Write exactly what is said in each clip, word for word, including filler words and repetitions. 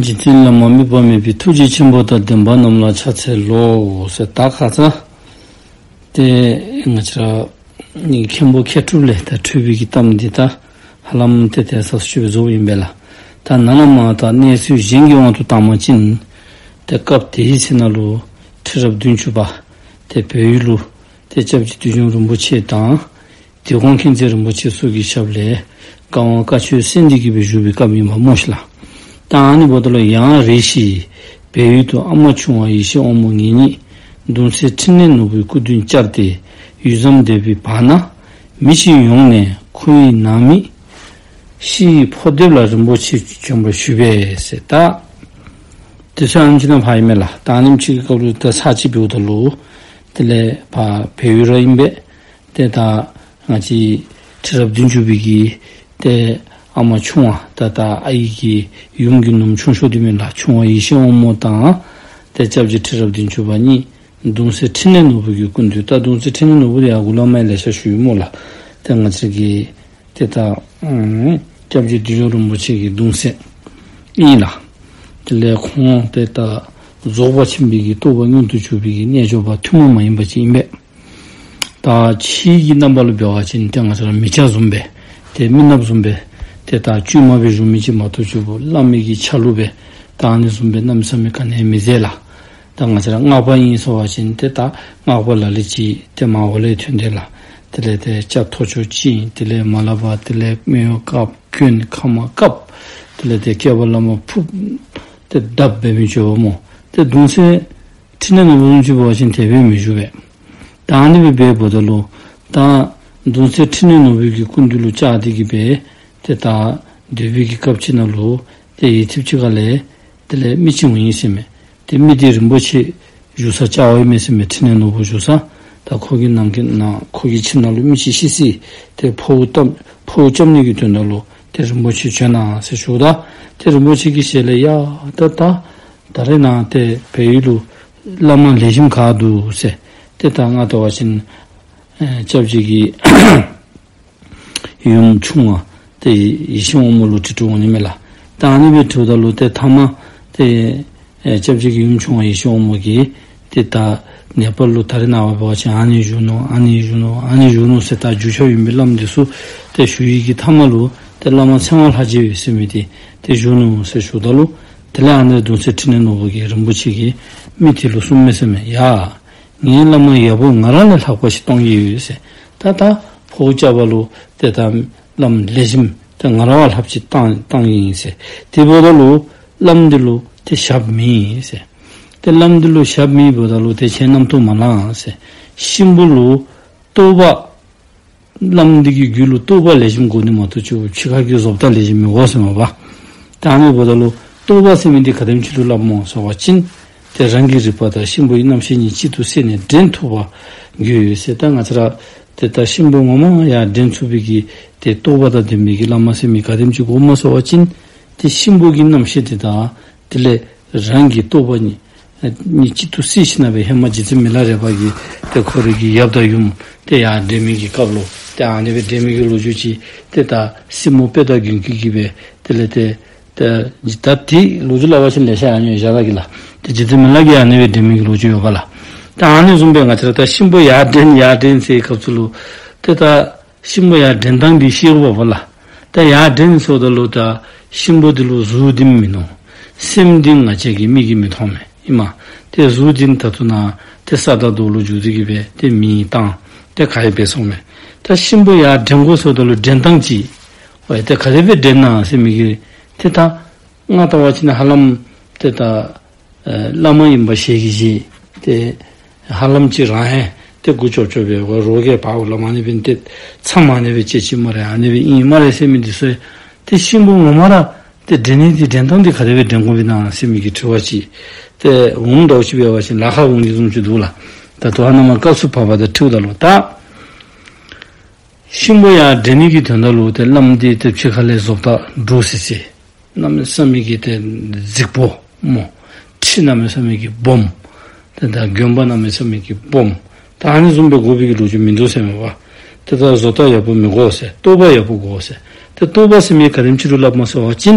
རྗེ་བཙུན་བླ་མ་དམིགས་པ་མེད་པའི། ཐུགས་རྗེ་ཆེན་པོ་དང་ལྡན་པ་རྣམས་ལ་ཕྱག་འཚལ་ལོ་ཟེར། ད་ཁ་ཙ་ཏེ་ང་བཅས་ར་མཁན་པོ་མཁས་གྲུབ་ལས་ད་འཕྲོས་པའི་གི་གཏམ་འདི་ད་ཧ་ལམ་ཏེ་ཏེ་ས་སུ་ཆུ་བའི་རྫོགས་ཨིན་པས་ལགས། ད་ནཱ་ལས་མར་ད་གནས་ཚུལ་གཞན་གྱི་དབང་དུ་བཏང་བ་ཅིན་ཏེ་སྐབས་དེའི་ཚེ་ན་ལུ་ཁྲི་རབས་བདུན་ཅུ་པ་ཏེ་བལ་ཡུལ་ལུ་ཏེ་སྐྱབས་རྗེ་བདུད་འཇོམས་རིན་པོ་ཆེ་དང་དེ་གོང་མཁྱེན་བརྩེ་རིན་པོ་ཆེ་སོགས་ཀྱི་ཞབས་ལས་བཀའ་དབང་བཀའ་ཆོས་གསན་ཏེ་གི་སྦེ་བཞུགས་པའི་སྐབས་ཨིན་པས་སྨོ་ཤིག་ལགས། ད་ཨ་ནི་འབདཝ་ད་ལུ་ཡང་རེ་ཞིག་བལ་ཡུལ་དུ་ཨ་མ་ཆུང་བ་ཡེ་ཤེས་དབང་མོ་ངེད་གཉིས་གདུང་སྲས་འཕྲིན་ལས་ནོར་བུའི་སྐུ་མདུན་བཅར་ཏེ་ཡུད་ཙམ་བསྡད་པའི་བར་ན་མི་ཞིག་ཡོང་ནས་ཁོ་ཡི་ནང་མི་ཤི་ཡི་ཕོ་འདེབས་ལ་རིན་པོ་ཆེ་བྱོན་པར་ཞུས་པས་ཟེར། ད་དེ་ཚུ་ཨ་ནེམ་ཅིག་ནང་ཕར་ཨིན་མས་ལགས། ད་ཨ་ནེམ་ཅིག་གི་སྐབས་ལུ་ད་ཚར་གཅིག་འབདཝ་ད་ལུ་དེ་ལས་ཕར་བལ་ཡུལ་ར་ཨིན་པས། ཏེ་ད་ང་བཅས་ཁྲི་རབས་བདུན་ཅུ་པའི་གི་ཏེ་ཨ་མ་ཆུང་བ་ད་ད་ཨའི་གི་ཡུམ་གྱི་ནུམོ་ཆུང་ཤོས་འདི་མས་ལགས། ཆུང་བ་ཡེ་ཤེས་དབང་མོ་དང་ཏེ་སྐྱབས་རྗེ་ཁྲི་རབས་བདུན་ཅུ་པ་གཉིས་གདུང་སྲས་འཕྲིན་ལས་ནོར་བུ་གི་སྐུ་མདུན། ད་གདུང་སྲས་འཕྲིན་ལས་ནོར་བུ་འདི་ཡང་འགོ་ལས་མར་ལེ་ཤ་ཞུ་ཡི་སྨོ་ལགས། ཏེ་ང་བཅས་ཀྱི་ཏེ་ད་ཨམ་སྐྱབས་རྗེ་བདུད་འཇོམས་རིན་པོ་ཆེ་གི་གདུང་སྲས་ཨིན་ལགས། དེ་ལས་ཁོང་ཏེ་ད་རྫོགས་པ་ཆེན་པོའི་གི་རྟོགས་པ་མངོན་དུ་གྱུར་པའི་གི་རྣལ་འབྱོར་པ་ཐུན་མོང་མ་ཡིན་པ་ཅིག་ཨིན་པས། ད་ཕྱིའི་གི་རྣམ་པ་ལུ་འབད་བ་ཅིན་ཏེ་ང་བཅས་ར་མི་སྐྱ་བཟུམ་སྦེ་ཏེ་མི་ནགཔ་བཟུམ་སྦེ་ཏེ་ད་བཅོས་མ་སྦེ་བཞུགས་མི་ཅིག་མ་གཏོགས་ཅིག་པོ་བླ་མའི་གི་ཆ་ལུགས་སྦེ་ད་ཨ་ནི་བཟུམ་སྦེ་གནམ་མེད་ས་མེད་ག་ནི་མི་མཛད་ལགས། ད་ང་བཅས་ར་སྔགས་པ་ཨིན་ཟེར་བ་ཅིན་ཏེ་ད་སྔགས་པ་ལ་ལུ་ཅིག་ཏེ་མར་འོག་ལས་ཐོན་ཏེ་ལགས། དེ་ལས་ཏེ་སྐྱབས་ཐོག་མཆོག་ཅིག་ཨིན། དེ་ལས་མ་ལགས་པ་དེ་ལས་མེ་ཡོ་བཀབ་གྱོན་ཁ་མ་བཀབ། དེ་ལས་ཏེ་སྐེད་པ་ལས་མར་ཕུབ་ཏེ་བརྡབ་འབད་མི་ཅིག་ཡོདཔ་སྨོ། ཏེ་གདུང་སྲས་འཕྲིན་ལས་ནོར་བུ་བཟུམ་ཅིག་འབད་བ་ཅིན་དེ་སྦེ་མི་བཞུགས་པས། ད་ཨ་ནི་སྦེ་འབདཝ་ད་ལུ་ད་གདུང་སྲས་འཕྲིན་ལས་ནོར་བུ་གི་སྐུ་མདུན་ལུ་བཅར་ཏེ་གི་སྦེ་ཏེ་ད་སྡོད་པའི་གི་སྐབས་ཅིག་ནང་ལུ་ཏེ་ཡུད་ཐེངས་ཅིག་ཁ་ལས་དེ་ལས་མི་ཅིག་འོང་ཡི་ཟེར་མས། ཏེ་མི་འདི་རིན་པོ་ཆེ་བཞུགས་ས་བཅར་བ་ཨིན་མས་ཟེར་མས། འཕྲིན་ལས་ནོར་བུ་བཞུགས་ས། ད་ཁོ་གི་ནང་གི་ནང་ཁོ་གི་ཁྱིམ་ནང་ལུ་མི་ཅིག་ཤི་སོ་ཡི། ཏེ་ཕོཝ་བཏབ་ཕོཝ་རྐྱབ་ནི་གི་དོན་དག་ལུ་ཏེ་རིན་པོ་ཆེ་བྱོན་གནང་ཟེར་ཞུཝ་ད་ཏེ་རིན་པོ་ཆེ་གི་ཞལ་ལས་ཡ་ད་ད་ད་རེས་ནངས་ཏེ་བལ་ཡུལ་ལུ་བླ་མ་ལེགས་ཤོམ་ག་འདུག་ཟེར། ཏེ་ད་ང་བལྟ་བ་ཅིན་ཨེ་སྐྱབས་རྗེ་གི་ཡུམ་ཆུང་བ་ཏེ་ཡེ་ཤེས་དབང་མོ་ལུ་དྲི་དྲིཝ་འོང་ནི་མས་ལགས། ད་ཨ་ནི་སྦེ་དྲིཝ་ད་ལུ་ཏེ་ཐ་མ་ཏེ་ཨེ་སྐྱབས་རྗེ་གི་ཡུམ་ཆུང་བ་ཡེ་ཤེས་དབང་མོ་གིས་ཏེ་ད་ནེ་པཱལ་ལུ་ད་རེས་ནངས་པ་འབད་བ་ཅིན་ཨ་ནི་བཞུགས་ནུག། ཨ་ནི་བཞུགས་ནུག། ཨ་ནི་བཞུགས་ནུག་ཟེར་ད་རྒྱུས་ཆ་ཡོད་པའི་བླམ་འདི་ཚུ་ཏེ་ཞུ་ཡི་གི་མཐའ་མ་ལུ་ཏེ་བླ་མ་ཚེ་དབང་ལྷ་རྗེ་ཟེར་མི་འདི་ཏེ་བཞུགས་ནུག་ཟེར་ཞུཝ་ད་ལུ་དེ་ལས་ཨ་ནི་གདུང་སྲས་འཕྲིན་ལས་ནོར་བུ་གིས་རིན་པོ་ཆེ་གི་མི་དེ་ལུ་གསུངམ་མས་ཟེར་མས། ཡ་ངའི་བླ་མ་ཡག་པོ་ང་ར་ལས་ལྷག་པ་ཞིག་གཏང་གི་ཡོད་ཟེར། ད་ད་ཕོཝ་རྐྱབ་པ་ལུ་ཏེ་ད་བླམ་ལེགས་ཤོམ་ཏེ་ང་ར་བ་ལྷགཔ་ཅིག་གཏང་གཏང་གི་ཨིན་ཟེར། དེ་འབདཝ་ད་ལུ་བླམ་འདི་ལུ་ཏེ་ཞབས་མེད་ཟེར། ཏེ་བླམ་འདི་ལུ་ཞབས་མེདཔ་ད་ལུ་ཏེ་ཁྱེད་རྣམ་རྟོག་མ་ལང་ཟེར། གཤིན་པོ་ལུ་རྟོགས་པ་བླམ་འདི་གི་རྒྱུད་ལུ་རྟོགས་པ་ལེགས་ཤོམ་དགོ་ནི་མ་གཏོགས་ཅིག་ཕྱི་ཁ་གི་བཟོ་ལྟ་ལེགས་ཤོམ་མི་དགོ་ཟེར་མས་པ། ད་ཨ་ནི་འབདཝ་ད་ལུ་རྟོགས་པ་ཟེར་མི་འདི་ག་དེམ་ཅིག་ལུ་སླབ་སྨོ་ཟེར་བ་ཅིན་ཏེ་རང་གི་རིག་པ་དང་གཤིན་པོའི་རྣམ་ཤེས་གཉིས་གཅིག་ཏུ་བསྲེས་ནས་འདྲེན་ཐུབ་པ་དགོས་ཡོད་ཟེར། ད་ང་བཅས་ར་ཏེ་ད་གཤིན་པོ་ངོ་མ་ཡར་འདྲེན་ཚུགས་པའི་གི་ཏེ་རྟོགས་པ་དང་ལྡན་པའི་གི་བླ་མ་ཟེར་མི་ག་དེམ་ཅིག་དགོཔ་སྨོ་ཟེར་བ་ཅིན་ཏེ་གཤིན་པོ་གི་རྣམ་ཤེས་དེ་དང་དེ་ལས་རང་གི་རྟོགས་པ་གཉིས་གཉིས་གཅིག་ཏུ་བསྲེས་ཞིནམ་ལས་ཧེ་མ་རྗེ་བཙུན་མི་ལ་རས་པ་གིས་ཏེ་ཁོ་རའི་གི་ཡབ་དང་ཡུམ་ཏེ་ཡར་འདྲེན་མི་གི་སྐབས་ལུ་ཏེ་ཨ་ནི་སྦེ་འདྲེན་མི་གི་ལོ་རྒྱུས་ཅིག་ཏེ་ད་སྲིན་མོ་དཔལ་དང་མགོན་ཁྱོད་ཀྱིས་སྦེ་དེ་ལས་ཏེ་ཏེ་ད་དེ་ལོ་རྒྱུས་སླབ་པ་ཅིན་ལེ་ཤ་ཡང་ཡོད་ཞུ་ད་གི་ལགས། ཏེ་རྗེ་བཙུན་མི་ལ་གིས་ཨ་ནི་སྦེ་འདྲེན་མི་གི་ལོ་རྒྱུས་ཡོད་པ་ལགས། ད་ཨ་ནི་བཟུམ་སྦེ་ང་བཅས་ར་ད་གཤིན་པོ་ཡར་འདྲེན་ཡར་འདྲེན་ཟེར་སྐབས་སུ་ལུ་ཏེ་ད་གཤིན་པོ་ཡར་འདྲེན་ཐངས་འདི་ཤེས་དགོཔ་ལགས། ད་ཡར་འདྲེན་ཟེརཝ་ད་ལུ་ད་གཤིན་པོ་འདི་ལུ་གཟུགས་འདི་མིན་ནུག། སེམས་འདི་ང་བཅས་ཀྱི་མིག་གིས་མི་མཐོང་མས། ཨིན་མས། ཏེ་གཟུགས་འདི་ད་ལྟོ་ནཱ་ཏེ་ས་དང་རྡོ་ལུ་འགྱུར་ཏེ་གི་སྦེ་ཏེ་མེ་བཏང་ཏེ་ག་ཡང་འབད་སོང་མས། ད་གཤིན་པོ་ཡར་འདྲེན་དགོ་ཟེརཝ་ད་ལུ་འདྲེན་ཐངས་ཅིག་ཨོ་ཡ་ཏེ་ག་དེ་སྦེ་འདྲེན་ན་ཟེར་མི་གི་ཏེ་ད་ང་བལྟ་བ་ཅིན་ཧ་ལམ་ཏེ་ད་ཨེ་བླ་མ་ཨིན་པ་ཞལ་གྱིས་བཞེས་ཏེ་ཧ་ལམ་ཅིག་རང་ཡང་ཏེ་མགུ་ཅོབ་ཅོབ་སྦེ་རོགས་ཀྱིས་འབག་འོང་ལགས། མ་ནི་སྦེ་ཏེ་མཚམས་མ་ནི་སྦེ་བཅད་ཅི་སྨ་རེ་ཨ་ནི་སྦེ་ཨིན་སྨ་རེ་ཟེར་མི་འདི་ཚུ་ཏེ་གཤིན་པོ་ངོ་མ་ར་ཏེ་འདྲེན་ནི་འདི་འདྲེན་ཐངས་འདི་ག་དེ་སྦེ་འདྲེན་དགོཔ་ཨིན་ན་ཟེར་མི་གི་དྲི་བ་ཅིག་ཏེ་འོང་དོ་ཅིག་འབད་བ་ཅིན་ལཱ་ཁག་འོང་ནི་བཟུམ་ཅིག་འདུག་ལགས། ད་ལྟོ་ཧ་ན་མ་སྐབས་སུ་བབ་པ་དང་འཁྲིལཝ་ད་ལུ་ད་གཤིན་པོ་ཡར་འདྲེན་ནི་གི་དོན་དག་ལུ་ཏེ་བླམ་འདི་ཏེ་ཕྱི་ཁ་ལས་བཟོ་ལྟ་འདྲོག་སི་སི་གནམ་མེད་ས་མེད་ཀྱི་ཏེ་རྫིག་པོ་སྨོ། ཁྲི་གནམ་མེད་ས་མེད་ཀྱི་སྦོམ། ཏེ་ད་གྱོན་པ་གནམ་མེད་ས་མེད་ཀྱི་སྦོམ། ད་ཨ་ནི་བཟུམ་སྦེ་དགོ་པའི་གི་ལོ་རྒྱུས་མིན་འདུག་ཟེར་མས་པ། ཏེ་ད་བཟོ་ལྟ་ཡག་པོ་མི་དགོ་ཟེར། རྟོགས་པ་ཡག་པོ་དགོ་ཟེར། ཏེ་རྟོགས་པ་ཟེར་མི་ག་དེམ་ཅིག་ལུ་སླབ་སྨོ་ཟེར་བ་ཅིན་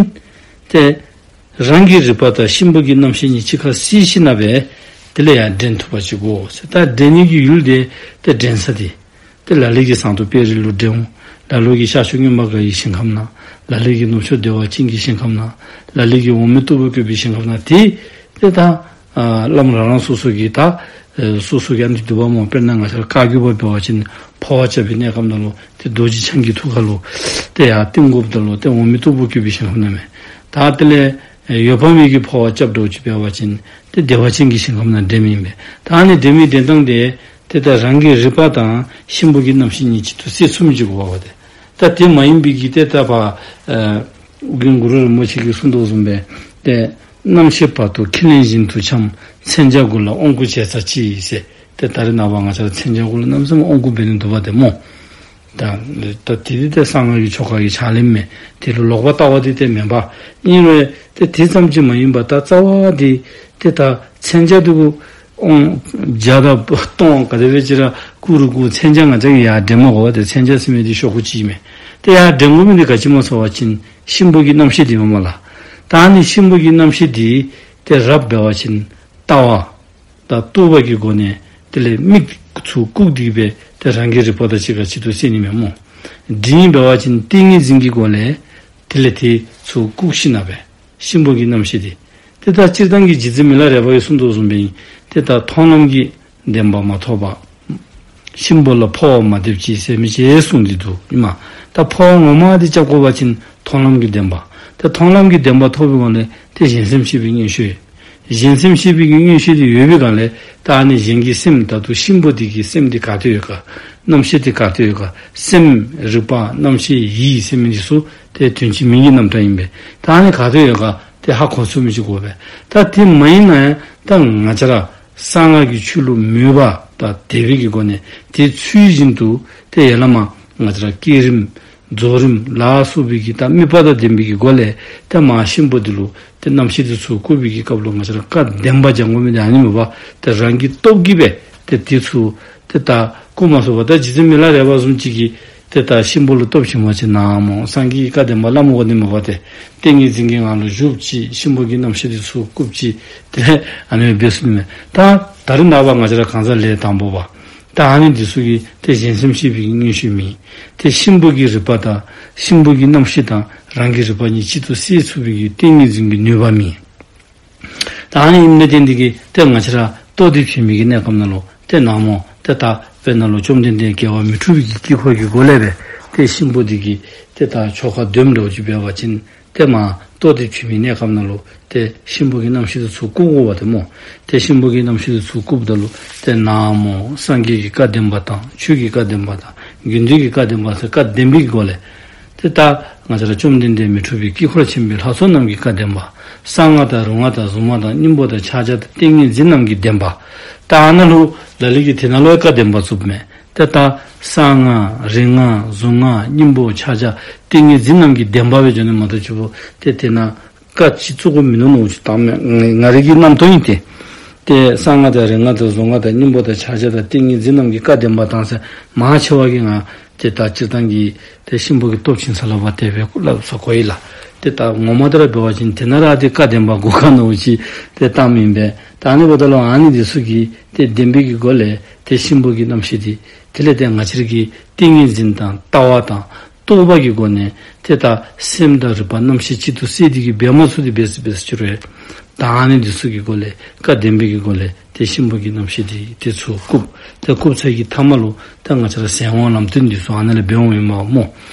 ཏེ་ རང་གི་རིག་པ་དང་གཤིན་པོ་གི་རྣམ་ཤེས་གཉིས་གཅིག་ཁར་བསྲེས་ཞིནམ་ལས་དེ་ལས་ཡར་འདྲེན་ཐུབ་པ་ཅིག་དགོ་ཟེར། ད་འདྲེན་ནི་གི་ཡུལ་དེ་ཏེ་འདྲེན་ས་དེ་ཏེ་ལ་ལུ་གིས་ཟངས་མདོག་དཔལ་རི་ལུ་འདྲེན་འོང་། ལ་ལུ་གིས་ཤར་ཕྱོགས་མངོན་པར་དགའ་བའི་ཞིང་ཁམས་ན། ལ་ལུ་གིས་ནུབ་ཕྱོགས་བདེ་བ་ཅན་གྱི་ཞིང་ཁམས་ན། ལ་ལུ་གིས་འོག་མིན་སྟུག་པོ་བཀོད་པའི་ཞིང་ཁམས་ན། དེ་ཏེ་ད་ཨ་བླམ་རང་རང་སོ་སོ་གི་ད་ཨེ་སོ་སོ་གི་ཨ་ནི་འདུག་པ་སྨོ། དཔེར་ན་ང་བཅས་ར་བཀའ་བརྒྱུད་པ་འབད་བ་ཅིན་འཕོ་བ་རྐྱབ་པའི་གནས་སྐབས་ནང་ལུ་ཏེ་རྡོ་རྗེ་འཆང་གི་ཐུགས་ཀ་ལུ་ཏེ་ཡར་བཏིང་དགོཔ་ད་ལུ་ཏེ་འོག་མིན་སྟུག་པོ་བཀོད་པའི་ཞིང་ཁམས་ནང་མས། ད་དེ་ལས་ཨེ་འོད་དཔག་མེད་ཀྱིས་འཕོ་བ་རྐྱབ་འགྱོ་ཅི་འབད་བ་ཅིན་ཏེ་བདེ་བ་ཅན་གྱི་ཞིང་ཁམས་ནང་འདྲེན་མི་ཨིན་པས། ད་ཨ་ནི་འདྲེན་མི་འདྲེན་སྟངས་དེ་ཏེ་ད་རང་གི་རིག་པ་དང་གཤིན་པོ་གི་རྣམ་ཤེས་གཉིས་གཅིག་ཏུ་བསྲེས་ཚུགས་མི་ཅིག་དགོ་པས་ཏེ། ད་དེ་མ་ཡིན་པའི་གི་ཏེ་ད་ཕར་ཨེ་ཨོ་རྒྱན་གུ་རུ་རིན་པོ་ཆེ་གིས་གསུངས་དོ་བཟུམ་སྦེ་ཏེ་རྣམ་ཤེས་བར་དུ་ཁས་ལེན་བཞིན་དུ་འཁྱམས། མཚོན་ཆ་དགུ་ལ་དབང་བསྐུར་བྱས་ཙང་ཅི་ཟེར། ཏེ་ད་རེས་ནངས་པ་ང་བཅས་ར་མཚོན་ཆ་དགུ་ལ་གནམ་མེད་ས་མེད་དབང་བསྐུར་འབད་ནི་འདུག་པ་ཏེ་སྨོ། ད་ད་དེ་དེ་ཏེ་གསང་སྔགས་ཀྱི་ཆོ་ག་གི་ཕྱག་ལེན་མས། དེ་ལུ་ལོག་པར་ལྟ་བ་དེ་ཏེ་མེན་པ། ཨིན་རུང་ཏེ་དེ་ཙམ་ཅིག་མ་ཡིན་པར་ད་རྩ་བ་དེ་ཏེ་ད་མཚོན་ཆ་དེ་གུ་ཨོང་བརྒྱ་དང་སྟོང་ག་དེ་སྦེ་ཅིག་ར་བསྐུར་རུང་བསྐུར་མཚོན་ཆ་ང་བཅས་ཀྱིས་ཡར་འདྲེན་མི་དགོ་པས་ཏེ། མཚོན་ཆ་ཟེར་མི་དེ་ཤོག་གུ་ཅིག་མས། ཏེ་ཡར་འདྲེན་དགོ་མི་དེ་ག་ཅི་སྨོ་ཟེར་བ་ཅིན་གཤིན་པོ་གི་རྣམ་ཤེས་དེ་མས་སྨོ་ལགས། ད་ཨ་ནི་གཤིན་པོ་གི་རྣམ་ཤེས་དེ་ཏེ་རབ་འབད་བ་ཅིན་ལྟ་བ་དང་རྟོག་པ་གི་སྒོ་ནས་དེ་ལས་མིག་ཚུ་བཀུག་སྟེ་སྦེ་ཏེ་རང་གི་རིག་པ་དང་གཅིག་ཁར་གཅིག་ཏུ་བསྲེ་ནི་མས་སྨོ། འབྲིང་འབད་བ་ཅིན་ཏིང་ངེ་འཛིན་གྱི་སྒོ་ལས་དེ་ལས་དེ་ཚུ་བཀུག་ཞིནམ་ལས་གཤིན་པོ་གི་རྣམ་ཤེས་དེ། ཏེ་ད་སྤྱིར་བཏང་གི་རྗེ་བཙུན་མི་ལ་རས་པ་གིས་གསུངས་དོ་བཟུམ་སྦེ་ཨིན། ཏེ་ད་མཐོང་ལམ་གྱི་བདེན་པ་མ་ཐོབ་པ། གཤིན་པོ་ལ་འཕོ་བ་མ་འདེབས་ཅིག་ཟེར་མི་ཅིག་གསུངས་ཏེ་འདུག་ཨིན་མས། ད་འཕོ་བ་ངོ་མ་དེ་རྐྱབ་དགོ་པ་ཅིན་མཐོང་ལམ་གྱི་བདེན་པ། ད་མཐོང་ལམ་གྱི་བདེན་པ་ཐོབ་པའི་སྒང་ལས་ཏེ་གཞན་སེམས་ཤེས་པའི་མངོན་ཤེས། གཞན་སེམས་ཤེས་པའི་གི་མངོན་ཤེས་དེ་ཡོད་པའི་སྒང་ལས་ད་ཨ་ནི་གཞན་གྱི་སེམས་ད་ལྟོ་གཤིན་པོ་དེ་གི་སེམས་དེ་ག་ཏེ་ཡོད་ག། རྣམ་ཤེས་དེ་ག་ཏེ་ཡོད་ག། སེམས་རིག་པ་རྣམ་ཤེས་ཡིད་ཟེར་མི་དེ་ཚུ་ཏེ་དོན་གཅིག་མིང་གི་རྣམ་གྲངས་ཨིན་པས། ད་ཨ་ནི་ག་ཏེ་ཡོད་ག་དེ་ཧ་གོ་ཚུགས་མི་ཅིག་དགོ་པས། ད་དེ་མ་ཡིན་ན་ཡང་ད་ང་བཅས་ར་གསང་སྔགས་ཀྱི་ཆོས་ལུ་མོས་པ་དང་དད་པའི་གི་སྒོ་ནས་དེ་ཚུལ་བཞིན་དུ་ཏེ་ཡར་ལས་མར་ང་བཅས་ར་བསྐྱེད་རིམ་རྫོགས་རིམ་ལ་སོགས་པའི་གི་ད་དམིགས་པ་དང་ལྡན་པའི་གི་སྒོ་ལས་ཏེ་མར་གཤིན་པོ་དེ་ལུ་ཏེ་རྣམ་ཤེས་དེ་ཚུ་བཀུག་པའི་གི་སྐབས་ལུ་ང་བཅས་ར་བཀའ་བདེན་པ་སྦྱང་དགོ་མི་དེ་ཨ་ནི་མས་པ། ཏེ་རང་གི་སྟོབས་ཀྱིས་སྦེ་ཏེ་དེ་ཚུ་ཏེ་ད་བཀུག་མ་ཚུགས་པར་ད་རྗེ་བཙུན་མི་ལ་རས་པ་བཟུམ་ཅིག་གིས་ཏེ་ད་གཤིན་པོ་ལུ་སྟོབས་ཆེན་པོ་ཅིག་ན་མོ་སངས་རྒྱས་ཀྱི་བཀའ་བདེན་པ་སླབ་མི་དགོ་ནི་མས་པ་ཏེ། ཏིང་ངེ་འཛིན་གྱི་ངང་ལུ་བཞུགས་ཅིག་གཤིན་པོ་གི་རྣམ་ཤེས་དེ་ཚུ་བཀུག་ཅིག་ཏེ་ཨ་ནི་སྦེ་འབད་ཚུགས་ནི་མས། ད་ད་རེས་ནངས་པ་ང་བཅས་ར་གང་ཟག་ལས་དང་པོ་པ། ད་ཨ་ནི་འདི་ཚུ་གིས་ཏེ་གཞན་སེམས་ཤེས་པའི་མངོན་ཤེས་མེད། ཏེ་གཤིན་པོ་གི་རིག་པ་དང་གཤིན་པོ་གི་རྣམ་ཤེས་དང་རང་གི་རིག་པ་གཉིས་གཅིག་ཏུ་བསྲེ་ཚུགས་པའི་གི་ཏིང་ངེ་འཛིན་གྱི་ནུས་པ་མེད། ད་ཨ་ནི་ཨིནམ་ལས་བརྟེན་ཏེ་གིས་ཏེ་ང་བཅས་ར་རྟོགས་ལྡན་བྱེད་མི་གི་གནས་སྐབས་ནང་ལུ་ཏེ་ན་མོ་ཏེ་ད་དཔེར་ན་ལུ་བཅོམ་ལྡན་འདས་རྒྱལ་བ་མི་འཁྲུགས་པའི་གི་དཀྱིལ་འཁོར་གྱི་སྒོ་ལས་སྦེ་ཏེ་གཤིན་པོ་འདི་གི་ཏེ་ད་ཆོ་ག་འདོན་འགྱོ་ཅི་འབད་བ་ཅིན་ཏེ་མར་རྟོགས་ལྡན་བྱེད་མི་གནས་སྐབས་ནང་ལུ་ཏེ་གཤིན་པོ་གི་རྣམ་ཤེས་དེ་ཚུ་བཀུག་དགོ་པ་ཏེ་སྨོ། ཏེ་གཤིན་པོ་གི་རྣམ་ཤེས་དེ་ཚུ་བཀུགཔ་ད་ལུ་ཏེ་ན་མོ་སངས་རྒྱས་ཀྱི་བཀའ་བདེན་པ་དང་ཆོས་ཀྱི་བཀའ་བདེན་པ་དང་དགེ་འདུན་གྱི་བཀའ་བདེན་པ་ཟེར་བཀའ་བདེན་པའི་སྒོ་ལས་ཏེ་ད་ང་བཅས་ར་བཅོམ་ལྡན་འདས་མི་འཁྲུགས་པའི་དཀྱིལ་འཁོར་ཆེན་པོའི་ལྷ་ཚོགས་རྣམས་ཀྱི་བཀའ་བདེན་པ། གསང་སྔགས་དང་རོ་སྔགས་དང་གཟུངས་སྔགས་དང་སྙིང་པོ་དང་ཕྱག་རྒྱ་དང་ཏིང་ངེ་འཛིན་རྣམས་ཀྱི་བདེན་པ། ད་ཨ་ནཱ་ལུ་ལ་ལུ་གིས་དེ་ནང་ལུ་བཀའ་བདེན་པ་བཙུགསཔ་མས། ཏེ་ད་གསང་སྔགས་རིག་སྔགས་གཟུངས་སྔགས་སྙིང་པོ་ཕྱག་རྒྱ་ཏིང་ངེ་འཛིན་རྣམས་ཀྱི་བདེན་པ་སྦེ་འགྱོ་ནི་མ་གཏོགས་ཅིག་པོ་ཏེ་དེ་ནང་བཀའ་ཅིག་བཙུགས་དགོཔ་མིན་ནུག་མནོཝ་ཅིག་བཏངམ་མས། ང་རའི་གི་རྣམ་རྟོག་ཨིན་ཏེ། ཏེ་གསང་སྔགས་དང་རིག་སྔགས་དང་གཟུངས་སྔགས་དང་སྙིང་པོ་དང་ཕྱག་རྒྱ་དང་ཏིང་ངེ་འཛིན་རྣམས་ཀྱི་བཀའ་བདེན་པ་དང་ཟེར་མང་ཆེ་བ་གིས་ང་ཏེ་ད་སྤྱིར་བཏང་གི་ཏེ་གཤིན་པོ་གི་སྟོབས་ཆེན་ས་ལ་བ་དེ་སྦེ་སླབ་ས་གོ་ཡི་ལགས། ཏེ་ད་ངོ་མ་དེ་ར་འབད་བ་ཅིན་དེ་ནང་ར་ཏེ་བཀའ་བདེན་པ་དགོ་ག་མནོཝ་ཅིག་ཏེ་བཏངམ་ཨིན་པས། ད་ཨ་ནི་འབདཝ་ད་ལུ་ཨ་ནི་འདི་ཚུ་གིས་ཏེ་བདེན་པའི་གི་སྒོ་ལས་ཏེ་གཤིན་པོ་གི་རྣམ་ཤེས་དེ་དེ་ལས་ཏེ་ང་བཅས་ར་གི་ཏིང་ངེ་འཛིན་དང་ལྟ་བ་དང་རྟོག་པ་གི་སྒོ་ནས་ཏེ་ད་སེམས་དང་རིག་པ་རྣམ་ཤེས་གཅིག་ཏུ་བསྲེས་ཏེ་གིས་འབད་མ་ཚུགས་ཏེ་འབད་ཟེར་འབད་ཟེར་ཅི་རུང་ད་ཨ་ནི་འདི་ཚུ་གི་སྒོ་ལས་བཀའ་བདེན་པའི་གི་སྒོ་ལས་ཏེ་གཤིན་པོ་གི་རྣམ་ཤེས་དེ་དེ་ཚུ་བཀུག། ཏེ་བཀུག་ཚར་གྱི་མཐའ་མ་ལུ་ཏེ་ང་བཅས་ར་ཟེར་འོང་ལམ་སྟོན་འདི་ཚུ་ཨ་ནཱ་ལས་འབད་འོང་ཨིན་མས་སྨོ།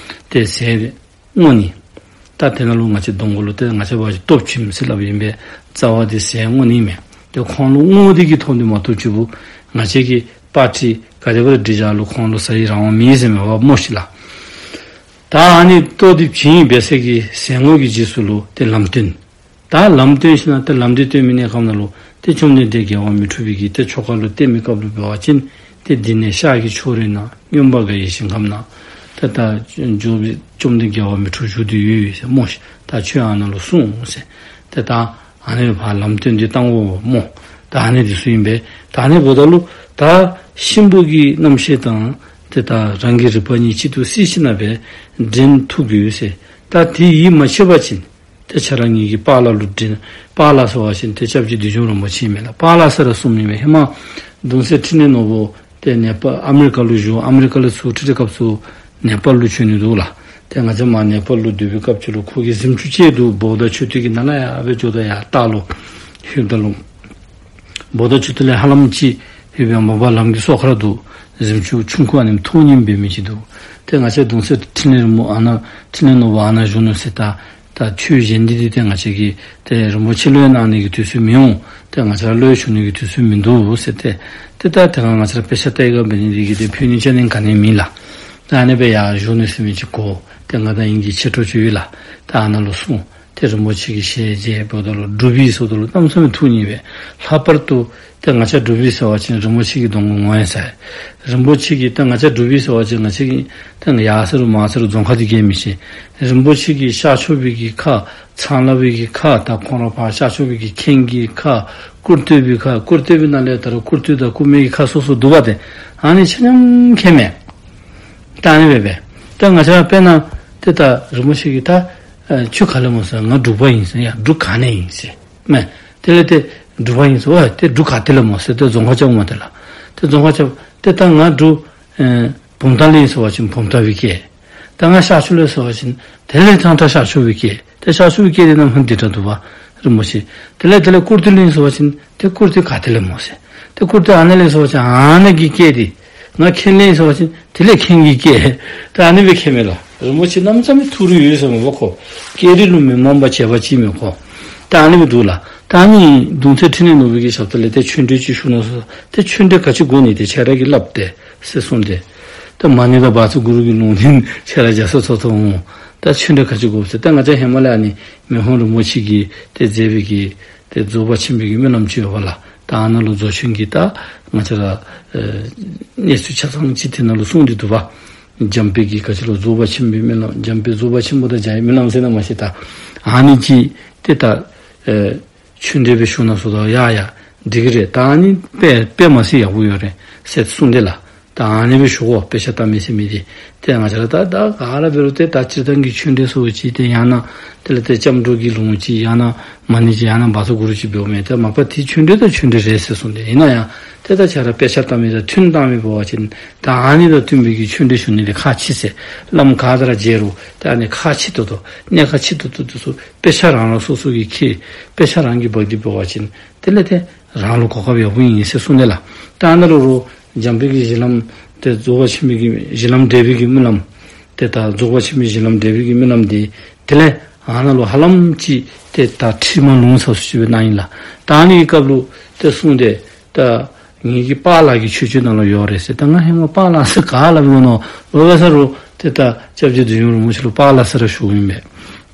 ཏེ་ཟེར་བསྔོ་ནི། ད་དེ་ནང་ལུ་ང་བཅས་གདོང་གུ་ལུ་ཏེ་ང་བཅས་འབད་བ་ཅིན་སྟོབས་ཆེན་ཟེར་སླབ་ཨིན་པས། རྩ་བ་དེ་ཟེར་བསྔོ་ནི་མས། ཏེ་ཁོང་ལུ་བསྔོ་སྟེ་གིས་ཐོབ་ནི་མ་གཏོགས་ཅིག་པོ་ང་བཅས་ཀྱིས་པར་ཊི་ག་དེ་སྦེ་ར་སྒྲིག་བཞག་རུང་ཁོང་ལུ་ཟ་ཡི་རང་དབང་མེད་ཟེར་མས་པ་སྨོ་ཤིག་ལགས། ད་ཨ་ནི་རྟོགས་ལྡན་བྱེད་འབད་ས་གི་ཟེར་བསྔོ་གི་རྗེས་སུ་ལུ་ཏེ་ལམ་སྟོན། ད་ལམ་སྟོན་ཞིནམ་ལས་ཏེ་ལམ་འདི་སྟོན་མི་གནས་སྐབས་ནང་ལུ་ཏེ་བཅོམ་ལྡན་འདས་རྒྱལ་བ་མི་འཁྲུགས་པའི་གི་ཏེ་ཆོ་ག་ལུ་བརྟེན་མི་སྐབས་ལུ་འབད་བ་ཅིན་ཏེ་འདི་ནས་ཤར་གྱི་ཕྱོགས་རིས་ན་མངོན་པར་དགའ་བའི་ཞིང་ཁམས་ན། ཏེ་ད་འཇུག་པའི་བཅོམ་ལྡན་རྒྱལ་བ་མི་འཁྲུགས་བཞུགས་ཏེ་ཡོད་ཟེར་སྨོ་ཤིག། ད་ཁྱོད་ཨ་ནཱ་ལུ་སོང་ཟེར། ཏེ་ད་ཨ་ནི་ཕར་ལམ་སྟོན་འདི་བཏང་དགོ་སྨོ། ད་ཨ་ནི་འདི་ཚུ་ཨིན་པས། ད་ཨ་ནི་འབདཝ་ད་ལུ་ད་གཤིན་པོ་གི་རྣམ་ཤེས་དང་ཏེ་ད་རང་གི་རིག་པ་གཉིས་གཅིག་ཏུ་བསྲེས་ཞིནམ་ལས་འདྲེན་ཐུབ་དགོ་ཟེར། ད་དེ་ཡིད་མ་ཆེས་པ་ཅིན། ཏེ་ཁྱེད་ར་ངེ་གི་པཱ་ལགས་ལུ་དྲིས། པཱ་ལགས་ཟེར་བ་ཅིན་ཏེ་སྐྱབས་རྗེ་བདུད་འཇོམས་རིན་པོ་ཆེ་ཨིན་མས་ལགས། པཱ་ལགས་ཟེར་ར་གསུངམ་ཨིན་མས། ཧེ་མ་གདུང་སྲས་འཕྲིན་ལས་ནོར་བུ་ཏེ་ནེ་པཱལ་ཨ་མི་རི་ཀ་ལུ་བཞུགས། ཨ་མི་རི་ཀ་ལས་ཚུར་ཁྲིད་དེ་སྐབས་སུ་ནེ་པཱལ་ལུ་བྱོན་ནི་འདུག་ལགས། ཏེ་ང་བཅས་མར་ནེ་པཱལ་ལུ་སྡོད་པའི་སྐབས་ཅིག་ལུ་ཁོ་གིས་གཟིམ་ཆུང་ཅིག་འདུག། བོ་དྷ་མཆོད་རྟེན་གྱི་ནང་ལས་ཡར་སྦེ་འགྱོཝ་ད་ཡར་ལྟག་ལུ་ལྷོདཔ་ད་ལུ་བོ་དྷ་མཆོད་རྟེན་ལས་ཧ་ལམ་ཅིག་ཕེབས་པའི་མ་པ་ལམ་གྱི་སོ་ཁར་འདུག། གཟིམ་ཆུང་ཆུང་ཀུ་ཨ་ནེམ་ཐུང་ཉིམ་སྦེ་མི་ཅིག་འདུག། ཏེ་ང་བཅས་གདུང་སྲས་འཕྲིན་ལས་རིན་པོ་ཨ་ནཱ་འཕྲིན་ལས་ནོར་བུ་ཨ་ནཱ་བཞུགས་ནུག་ཟེར། ད་ད་ཁྱོད་གཞན་འདི་འདི་ཏེ་ང་བཅས་ཀྱིས་ཏེ་རིན་པོ་ཆེ་བློས་གནང་ནི་གི་དུས་ཚོད་མི་འོང་། ཏེ་ང་བཅས་ར་བློས་བྱུང་ནི་གི་དུས་ཚོད་མིན་འདུག་ཟེར། ཏེ་ཏེ་ད་དེ་སྒང་ང་བཅས་ར་དཔེ་ཆ་ལྟ་བའི་སྒང་འབད་ནི་འདི་གིས་ཏེ་ཕུལ་ནི་ཅ་ནི་ག་ནི་མེད་ལགས། ད་ཨ་ནི་སྦེ་ཡར་བཞུགས་ནི་ཟེར་མི་ཅིག་གོ། ཏེ་ང་དང་ཨིན་གྱི་མཆེད་གྲོགས་ཅིག་ཡོད་ལགས། ད་ཨ་ནཱ་ལུ་སོང་། ཏེ་རིན་པོ་ཆེ་གི་ཞལ་མཇལ་འབདཝ་ད་ལུ་སྒྲུབ་པའི་ཟེརཝ་ད་ལུ་གནམ་མེད་ས་མེད་ཐུགས་མཉེས་པས། ལྷག་པར་དུ་ཏེ་ང་བཅས་སྒྲུབ་པའི་ཟེར་བ་ཅིན་རིན་པོ་ཆེ་གི་གདོང་ཁར་ངོ་ཡང་ཟ་ཡི། རིན་པོ་ཆེ་གི་ཏེ་ང་བཅས་སྒྲུབ་པའི་ཟེར་བ་ཅིན་ང་བཅས་ཀྱི་ཏེ་ཡར་ཟེར་རུང་མར་ཟེར་རུང་རྫོང་ཁ་འདི་གིས་མི་ཤེས། རིན་པོ་ཆེ་གི་ཤར་ཕྱོགས་པའི་གི་ཁ་ཚང་ལ་པའི་གི་ཁ་ད་ཁོང་ར་ཕར་ཤར་ཕྱོགས་པའི་གི་ཁེངས་ཀྱི་ཁ་སྐུར་སྟོད་པའི་ཁ་སྐུར་སྟོད་པའི་ནང་ལས་ད་རུང་སྐུར་སྟོད་དང་སྐུ་སྨད་ཀྱི་ཁ་སོ་སོ་འདུག་པ། ཏེ་ཨ་ནི་ཆ་མཉམ་མཁྱེན་མས། ད་ཨ་ནི་སྦེ་སྦེ། ད་ང་བཅས་དཔེར་ན་ཏེ་ད་རིན་པོ་ཆེ་གིས་ད་ཨ་ཁྱོད་ག་ལས་སྨོ་ཟེར། ང་འབྲུག་པ་ཨིན་ཟེར། ཡ་འབྲུག་ག་ནས་ཨིན་ཟེར། མས། དེ་ལས་ཏེ་འབྲུག་པ་ཨིན་ཟེར། ཨོ་ཏེ་འབྲུག་ག་ཏེ་ལས་སྨོ་ཟེར། ཏེ་རྫོང་ཁ་རྐྱབ་འོང་མས་ཏེ་ལགས། ཏེ་རྫོང་ཁ་རྐྱབ། ཏེ་ད་ང་འབྲུག་ཨེ་བུམ་ཐང་ལས་ཨིན་ཟེར་བ་ཅིན་བུམ་ཐང་པའི་སྐད། ད་ང་ཤར་ཕྱོགས་ལས་ཟེར་བ་ཅིན་དེ་ལས་ཐང་ཐང་ཤར་ཕྱོགས་པའི་སྐད། ཏེ་ཤར་ཕྱོགས་པའི་སྐད་འདི་ནམ་ཧ་འདི་འདྲ་འདུག་པ། རིན་པོ་ཆེ། དེ་ལས་དེ་ལས་སྐུར་སྟོད་ལས་ཨིན་ཟེར་བ་ཅིན་ཏེ་སྐུར་སྟོད་ག་ཏེ་ལས་སྨོ་ཟེར། ཏེ་སྐུར་སྟོད་ཨ་ནཱ་ལས་ཟེར་བ་ཅིན་ཨ་ནཱ་གི་སྐད་འདི། ང་ཁེངས་ལས་ཨིན་ཟེར་བ་ཅིན་དེ་ལས་ཁེངས་ཀྱི་སྐད། ད་ཨ་ནི་སྦེ་མཁྱེན་མས་ལགས། རིན་པོ་ཆེ་གནམ་མེད་ས་མེད་ཐུགས་རིག་ཡོད་ཟེར་མས་པ་ཁོ། སྐད་རིགས་ལུ་མི་རྨོངས་པར་བྱེད་པ་ཅིག་མས་ཁོ། ད་ཨ་ནི་སྦེ་འདུག་ལགས། ད་ཨ་ནི་གདུང་སྲས་འཕྲིན་ལས་ནོར་བུ་གི་ཞབས་ས་ལས་ཏེ་ཆོས་འབྲེལ་ཅིག་ཞུ་ནི་ཟེར། ཏེ་ཆོས་འབྲེལ་ག་ཅི་དགོ་ནི་ཏེ་ཁྱེད་ར་གིས་སླབ་སྟེ་ཟེར་གསུངས་ཏེ། ད་མ་ཎི་དང་བཛྲ་གུ་རུ་གི་ལུང་བསྟན་ཁྱེད་ར་རྒྱ་མཚོ་ཐོག་ཐོག་འོང་། ད་ཆོས་འབྲེལ་ག་ཅི་དགོ་ཟེར། ད་ང་བཅས་ཧེ་མ་ལས་ཨ་ནི་མི་ཕམ་རིན་པོ་ཆེ་གིས་ཏེ་མཛད་པའི་གི་ཏེ་རྫོགས་པ་ཆེན་པོའི་གི་སྨོན་ལམ་ཅིག་ཡོད་པ་ལགས། ད་ཨ་ནཱ་ལུ་རྫོགས་ཆེན་གྱི་ད་ང་བཅས་ར་ཨེ་གནས་ཚུལ་ཆ་ཚང་ཅིག་དེ་ནང་ལུ་གསུངས་ཏེ་འདུག་པ། འཇམ་དཔལ་གྱི་ག་ཅི་ལོ་རྫོགས་པ་ཆེན་པོའི་སྨོན་ལམ། འཇམ་དཔལ་རྫོགས་པ་ཆེན་པོ་དང་མཇལ་བའི་སྨོན་ལམ་ཟེར་ན་མ་ཤེས། ད་ཨ་ནི་ཅིག་ཏེ་ད་ཨེ་ཆོས་འབྲེལ་སྦེ་ཞུ་ནི་ཟེརཝ་ད་ཡ་ཡ་འགྲིག་གི་རེད། ད་ཨ་ནི་དཔེ་དཔེ་མ་སྲིད་ཡག་པོ་ཡོད་རེད་ཟེར་གསུངས་ཏེ་ལགས། ད་ཨ་ནི་སྦེ་ཞུ་དགོ། དཔེ་ཆ་ལྟ་མི་ཟེར་མི་འདི། ཏེ་ང་བཅས་ར་ད་ད་ག་ར་འབད་རུང་ཏེ་ད་སྤྱིར་བཏང་གི་ཆོས་འབྲེལ་ཟེར་བ་ཅིན་ཏེ་ཡང་ན་དེ་ལས་ཏེ་སྐྱབས་འགྲོ་གི་ལུང་ཅིག་ཡང་ན་མ་ཎི་ཅིག་ཡང་ན་བཛྲ་གུ་རུ་ཅིག་འབདཝ་མས། ཏེ་མ་པ་དེ་ཆོས་འབྲེལ་དང་ཆོས་འབྲེལ་རེད་ཟེར་གསུངས་ཏེ། ཨིན་ན་ཡང་ཏེ་ད་ཁྱེད་ར་དཔེ་ཆ་ལྟ་མི་དང་མཐུན་བཏང་མི་འབད་བ་ཅིན་ད་ཨ་ནི་དང་མཐུན་པའི་གི་ཆོས་འབྲེལ་ཞུ་ནི་ལས་ཁག་ཆེ་ཟེར། བླམ་ག་དང་ར་མཇལ་རུང་ད་ཨ་ནི་ཁག་ཆེ་ཏོག་ཏོ་གནད་ཁག་ཆེ་ཏོག་ཏོ་འདི་ཚུ་དཔེ་ཆ་རང་རང་སོ་སོ་གིས་མཁྱེན། དཔེ་ཆ་རང་གིས་འབག་སྟེ་འབད་བ་ཅིན་དེ་ལས་ཏེ་རང་ལུ་གོ་སྐབས་ཡག་པོ་ཨིན་ཟེར་གསུངས་ཏེ་ལགས། ད་ཨ་ནཱ་ལུ་རུང་འཇམ་དཔལ་གྱི་གཞི་ལམ་ཏེ་རྫོགས་པ་ཆེན་པོའི་གི་གཞི་ལམ་འབྲེལ་བའི་གི་སྨོན་ལམ། ཏེ་ད་རྫོགས་པ་ཆེན་པོའི་གཞི་ལམ་འབྲེལ་བའི་གི་སྨོན་ལམ་འདི་དེ་ལས་ཨ་ནཱ་ལུ་ཧ་ལམ་ཅིག་ཏེ་ད་ཁྲིད་མ་ལུང་ཟེར་ཅིག་སྦེ་གནང་ཡི་ལགས། ད་ཨ་ནི་གི་སྐབས་ལུ་ཏེ་གསུངས་ཏེ་ད་ངེ་གི་པཱ་ལགས་ཀྱི་ཆོས་སྤྱོད་ནང་ལུ་ཡོད་རེད་ཟེར། ད་ང་ཧེ་མ་པཱ་ལགས་ཟེར་ག་ལ་འབད་ནོ་ལོ་བ་ས་རུ་ཏེ་ད་སྐྱབས་རྗེ་བདུད་འཇོམས་རིན་པོ་ཆེ་ལུ་པཱ་ལགས་ཟེར་ར་ཞུཝ་ཨིན་པས།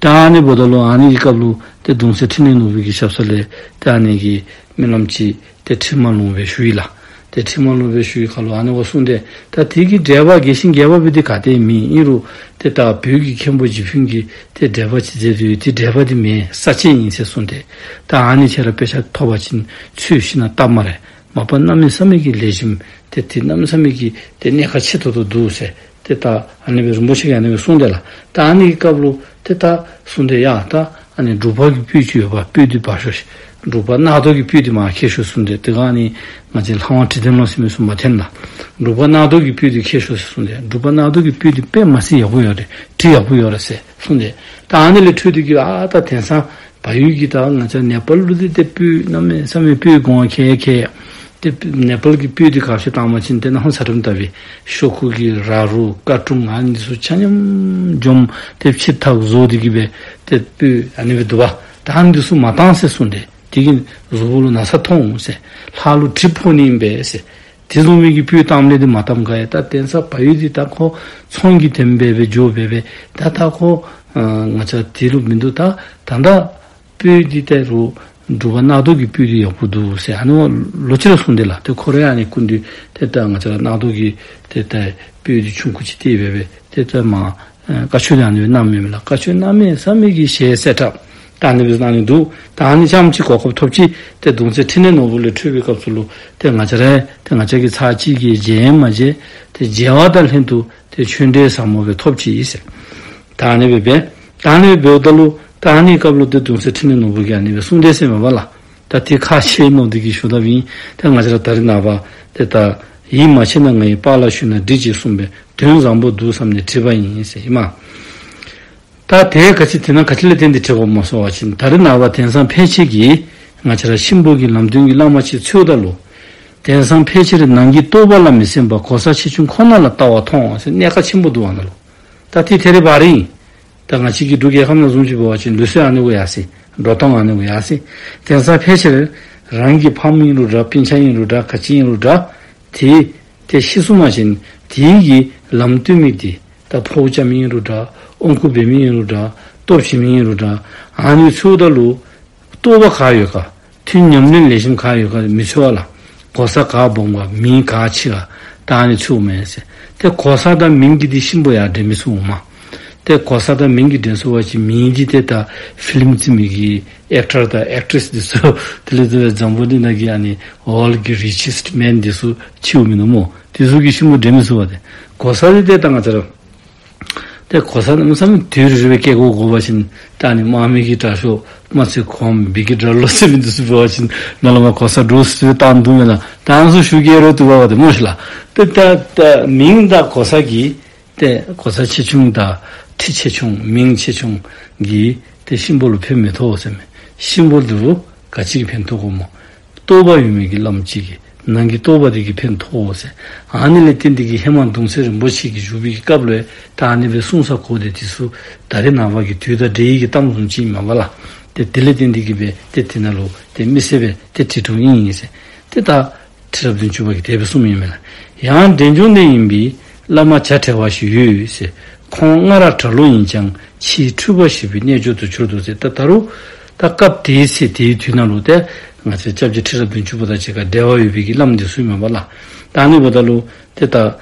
ད་ཨ་ནི་འབདཝ་ད་ལུ་ཨ་ནི་གི་སྐབས་ལུ་ཏེ་གདུང་སྲས་འཕྲིན་ལས་ནོར་བུ་གི་ཞབས་ས་ལས་ཏེ་ཨ་ནི་གི་སྨོན་ལམ་ཅིག་ཏེ་ཁྲིད་མ་ལུང་སྦེ་ཞུ་ཡི་ལགས། ཏེ་ཁྲིད་མ་ལུང་སྦེ་ཞུ་ཡི་ཁར་ལུ་ཨ་ནི་བ་གསུངས་ཏེ་ད་དེ་གི་འགྲེལ་པ་རྒྱས་ཤིང་རྒྱས་པ་སྦེ་འདི་ག་ཏེ་མེད། ཨིན་རུང་ཏེ་ད་བོད་ཀྱི་མཁན་པོ་འཇིགས་ཕུན་གྱིས་ཏེ་འགྲེལ་པ་ཅིག་མཛད་དེ་ཡོད། ཏེ་འགྲེལ་པ་འདི་མེན་ས་བཅད་ཨིན་ཟེར་གསུངས་ཏེ། ད་ཨ་ནི་ཁྱེད་ར་དཔེ་ཆ་ཐོབ་པ་ཅིན་ཚུར་ཤེས་ན་སྟབས་མ་རེད། མ་པ་གནམ་མེད་ས་མེད་ཀྱི་ལེགས་ཤོམ་ཏེ་ཏེ་གནམ་མེད་ས་མེད་ཀྱི་ཏེ་གནད་ཁག་ཆེ་ཏོག་ཏོ་འདུག་ཟེར། ཏེ་ད་ཨ་ནི་སྦེ་རིན་པོ་ཆེ་གིས་ཨ་ནི་སྦེ་གསུངས་ཏེ་ལགས། ད་ཨ་ནི་གི་སྐབས་ལུ་ཏེ་ད་གསུངས་ཏེ་ཡ་ད་ཨ་ནི་འབྲུག་པ་གི་སྤོས་ཅིག་ཡོད་པ། སྤོས་འདི་འབག་ཤོག་ཟེར། འབྲུག་པ་རྣག་ཐོག་གི་སྤོས་འདི་མར་འཁྱེར་ཤོག་གསུངས་ཏེ། དེ་སྒང་ཨ་ནི་ང་བཅས་ལྷ་དབང་ཁྲི་ལྡན་ལོ་ཟེར་མི་ཚུ་མ་འཐོན་ལགས། འབྲུག་པ་རྣག་ཐོག་གི་སྤོས་འདི་འཁྱེར་ཤོག་ཟེར་གསུངས་ཏེ། འབྲུག་པ་རྣག་ཐོག་གི་སྤོས་འདི་དཔེ་མ་སྲིད་ཡག་པོ་ཡོད་རེད། དྲི་ཡག་པོ་ཡོད་རེད་ཟེར་གསུངས་ཏེ། ད་ཨ་ནི་ལས་འཕྲོས་ཏེ་གི་ཨ་ད་དེང་སང་བལ་ཡུལ་གྱི་ད་ང་བཅས་ནེ་པཱལ་ལུ་འདི་ཏེ་སྤོས་གནམ་མེད་ས་མེད་སྤོས་གོང་ཁེ་ཁེ། ཏེ་ནེ་པཱལ་གྱི་སྤོས་འདི་ག་ཅི་བཏངམ་ཅིན་ཏེ་གནམ་ས་ཁྲོམ་ལྟ་བུའི་ཤོག་ཁུ་གི་ར་རུ་ཀ་ཀྲུང་ཨ་ནི་ཚུ་ཆ་མཉམ་འཇོམས་ཏེ་ཕྱེ་ཐག་བཟོ་སྟེ་གི་སྦེ་ཏེ་སྤོས་ཨ་ནི་སྦེ་འདུག་པ། ད་ཨ་ནི་ཚུ་མ་བཏང་ཟེར་གསུངས་ཏེ། དེ་གིས་གཟུགས་པོ་ལུ་ན་ཚ་ཐོན་འོང་ཟེར། ལྷ་ལུ་གྲིབ་ཕོག་ནི་ཨིན་པས་ཟེར། དེ་བཟུམ་མའི་གི་སྤོས་བཏངམ་ལས་འདི་མ་བཏངམ་ག་ཡ། ད་དེང་སང་བལ་ཡུལ་འདི་ད་ཁོ་ཚོང་གི་དེམ་སྦེ་སྦེ་འགྱོ་སྦེ་སྦེ་ད་ད་ཁོ་ང་བཅས་དེ་ལུ་མིན་འདུག། ད་ད་ད་སྤོས་འདི་ད་རུང་འབྲུག་པ་རྣག་ཐོག་གི་སྤོས་འདི་ཡག་པོ་འདུག་ཟེར་ཨ་ནི་བ་ལོག་ཅི་ར་གསུངས་ཏེ་ལགས། ཏེ་ཁོ་ར་ཨ་ནི་སྐུ་མདུན་ཏེ་ད་ང་བཅས་ར་རྣག་ཐོག་གི་ཏེ་ད་སྤོས་འདི་ཆུང་ཀུ་ཅིག་ཏེ་སྦེ་སྦེ་ཏེ་ད་མར་ཨེ་བཀའ་ཆོས་ཨ་ནི་སྦེ་གནངམ་མས་ལགས། བཀའ་ཆོས་གནམ་མེད་ས་མེད་ཀྱི་ཞལ་གསལ་དྲགས། ད་ཨ་ནི་སྦེ་གནང་ནི་འདུག། ད་ཨ་ནི་ཙམ་ཅིག་གོ་སྐབས་ཐོབ་ཅི། ཏེ་གདུང་སྲས་འཕྲིན་ལས་ནོར་བུ་ལས་འཕྲོས་པའི་སྐབས་སུ་ལུ་ཏེ་ང་བཅས་ར་ཏེ་ང་བཅས་ཀྱིས་ཚར་གཅིག་གིས་མཇལ་མ་མཇལ། ཏེ་མཇལ་བ་དང་ལྷན་དུ་ཏེ་ཆོས་འབྲེལ་ཟབ་མོ་སྦེ་ཐོབ་ཅི་ཟེར། ད་ཨ་ནི་སྦེ་འབད། ད་ཨ་ནི་སྦེ་འབདཝ་ད་ལུ་ ད་ཨ་ནི་སྐབས་ལུ་ཏེ་གདུང་སྲས་འཕྲིན་ལས་ནོར་བུ་གིས་ཨ་ནི་སྦེ་གསུངས་དེས་ཟེར་མས་པ་ལགས། ད་དེ་ཁག་ཆེ་མནོ་སྟེ་གིས་ཞུ་དཔ་ཨིན། ད་ང་བཅས་ར་ད་རེས་ནངས་པ་ཏེ་ད་ཡིད་མ་ཆེས་ན་ང་ཡི་པཱ་ལགས་ཞུས་ན་འགྲིག་ཅེས་གསུངས་པས། དོན་བཟང་པོ་འདུག་བསམ་ནས་བྲིས་པ་ཡིན་ཟེར་ཨིན་མས། ད་དེ་ག་ཅི་དེ་ན་ག་ཅི་ལས་བརྟེན་ཏེ་བྲིས་པ་སྨོ་ཟེར་བ་ཅིན་ད་རེས་ནངས་པ་དེང་སང་ཕལ་ཆེར་གྱིས་ང་བཅས་ར་གཤིན་པོ་གི་ལམ་སྟོན་གྱི་བླ་མ་ཅིག་འཚོལཝ་ད་ལུ་དེང་སང་ཕལ་ཆེར་ནང་གི་རྟོགས་པ་ལ་མི་སེམས་པར་གོ་ས་ཆེ་ཆུང་ཁོ་ན་ལ་ལྟ་བ་མཐོང་ཟེར་གནད་ཁག་ཆེན་པོ་འདུག་པ་ན་ལུ། ད་དེ་ཐད་རི་བ་རི་ཨིན། ད་ང་བཅས་ཀྱི་འབྲུག་རྒྱལ་ཁབ་ནང་བཟུམ་ཅིག་འབད་བ་ཅིན་ལུགས་སྲོལ་ཨ་ནི་གུ་ཡར་སོ་ཡི། འགྲོ་སྟངས་ཨ་ནི་གུ་ཡར་སོ་ཡི། དེང་སང་ཕལ་ཆེར་རང་གི་ཕམ་ཨིན་རུང་འདྲ་སྤུན་ཆ་ཨིན་རུང་འདྲ་ག་ཅི་ཨིན་རུང་འདྲ་དེ་ཏེ་ཤི་སོང་པ་ཅིན་དེ་གི་ལམ་སྟོན་མི་དེ་ད་འཕོཝ་རྐྱབ་མི་ཨིན་རུང་འདྲ་ཨོམ་ཁུ་འབད་མི་ཨིན་རུང་འདྲ་སྟོབས་ཆེ་མི་ཨིན་རུང་འདྲ་ཨ་ནི་འཚོལཝ་ད་ལུ་རྟོགས་པ་ག་ཡོད་ག་ཐུན་ཉམས་ལེན་ལེགས་ཤོམ་ག་ཡོད་ག་མི་འཚོལ་བས་ལགས། གོ་ས་ག་སྦོམ་ག་མིང་ག་ཆེ་ག་ད་ཨ་ནི་འཚོལཝ་མས་ཟེར། ཏེ་གོ་ས་དང་མིང་གིས་འདི་གཤིན་པོ་ཡར་འདྲེན་མི་ཚུགས་འོང་མས། ཏེ་གོ་ས་དང་མིང་གིས་འདྲེན་ཚུགས་པ་ཅིན་མིང་འདི་ཏེ་ད་ཕི་ལིམ་རྩེད་མི་གི་ཨེཀ་ཊར་དང་ཨེཀ་ཊྲེསི་འདི་ཚུ་དེ་ལས་ཏེ་འཛམ་བུ་གླིང་ནང་གི་ཨ་ནི་ཝཱལཌ་གི་རི་ཆེསཊ་མེན་འདི་ཚུ་ཆེཝ་མིན་ནུག་སྨོ། དེ་ཚུ་གིས་གཤིན་པོ་འདྲེན་མི་ཚུགས་པས་ཏེ། གོ་ས་འདི་ཏེ་ད་ང་བཅས་ར་ཏེ་གོ་ས་གནམ་མེད་ས་མེད་དུས་རེ་རེ་སྦེ་བསྐྱལ་དགོ་དགོ་པ་ཅིན་ད་ཨ་ནི་དམག་མི་གི་དྲག་ཤོས་དམག་རྩེ་གོངམ་བི་གི་དྲག་ལོ་ཟེར་མི་འདི་ཚུ་འབད་བ་ཅིན་ནཱ་ལས་མར་གོ་ས་འདྲོག་སུ་བཏང་འདུག་མེན་ན། ད་ཨ་ནི་ཚུ་ཞུ་བསྐྱལ་རུང་བཏུབ་པས་ཏེ་སྨོ་ཤིག་ལགས། ཏེ་ད་ད་མིང་དང་གོ་ས་གིས་ཏེ་གོ་ས་ཆེ་ཆུང་དང་ཁྲི་ཆེ་ཆུང་མིང་ཆེ་ཆུང་གིས་ཏེ་གཤིན་པོ་ལུ་ཕན་མི་ཐོགས་ཟེར་མས། གཤིན་པོ་འདི་ལུ་ག་ཅི་གིས་ཕན་ཐོགས་དགོ་སྨོ། རྟོགས་པ་ཡོད་མི་གི་བླམ་ཅིག་གིས་ནང་གི་རྟོགས་པ་དེ་གིས་ཕན་ཐོགས་ཟེར། ཨ་ནི་ལས་བརྟེན་ཏེ་གིས་ཧེ་མ་གདུང་སྲས་རིན་པོ་ཆེ་གིས་བཞུགས་པའི་གི་སྐབས་ལུ་ད་ཨ་ནི་སྦེ་གསུངས་ས་གོ་དེ་དེ་ཚུ་ད་རེས་ནངས་པ་གི་དུས་དང་འབྲེལ་བའི་གི་གཏམ་བཟུམ་ཅིག་མས་པ་ལགས། ཏེ་དེ་ལས་བརྟེན་ཏེ་གིས་སྦེ་ཏེ་དེ་ནང་ལུ་ཏེ་དམིགས་བསལ་སྦེ་ཏེ་བྲིས་དོ་ཨིན་ཟེར། ཏེ་ད་ཁྲི་རབས་བདུན་ཅུ་པ་གིས་དེ་སྦེ་གསུངམ་ཨིན་མས་ལགས། ཡང་འབྲས་ལྗོངས་ནས་ཡིན་པའི་བླ་མ་བྱ་བྲལ་བ་ཞིག་ཡོད་ཟེར། ཁོང་སྔར་གྲྭ་ལོག་ཡིན་ཀྱང་ཕྱིས་འཁྲུལ་པ་ཞིག་པའི་རྣལ་འབྱོར་དུ་གྱུར་ཏོ་ཟེར། ད་ད་རུང་ད་སྐབས་དེའི་ཚེ་དེའི་དུས་ནང་ལུ་ཏེ་ང་བཅས་སྐྱབས་རྗེ་ཁྲི་རབས་བདུན་ཅུ་པ་དང་གཅིག་ཁར་འབྲེལ་བ་ཡོད་པའི་གི་བླམ་འདི་ཚུ་ཨིན་མས་པ་ལགས། ད་ཨ་ནི་འབདཝ་ད་ལུ་ཏེ་ད་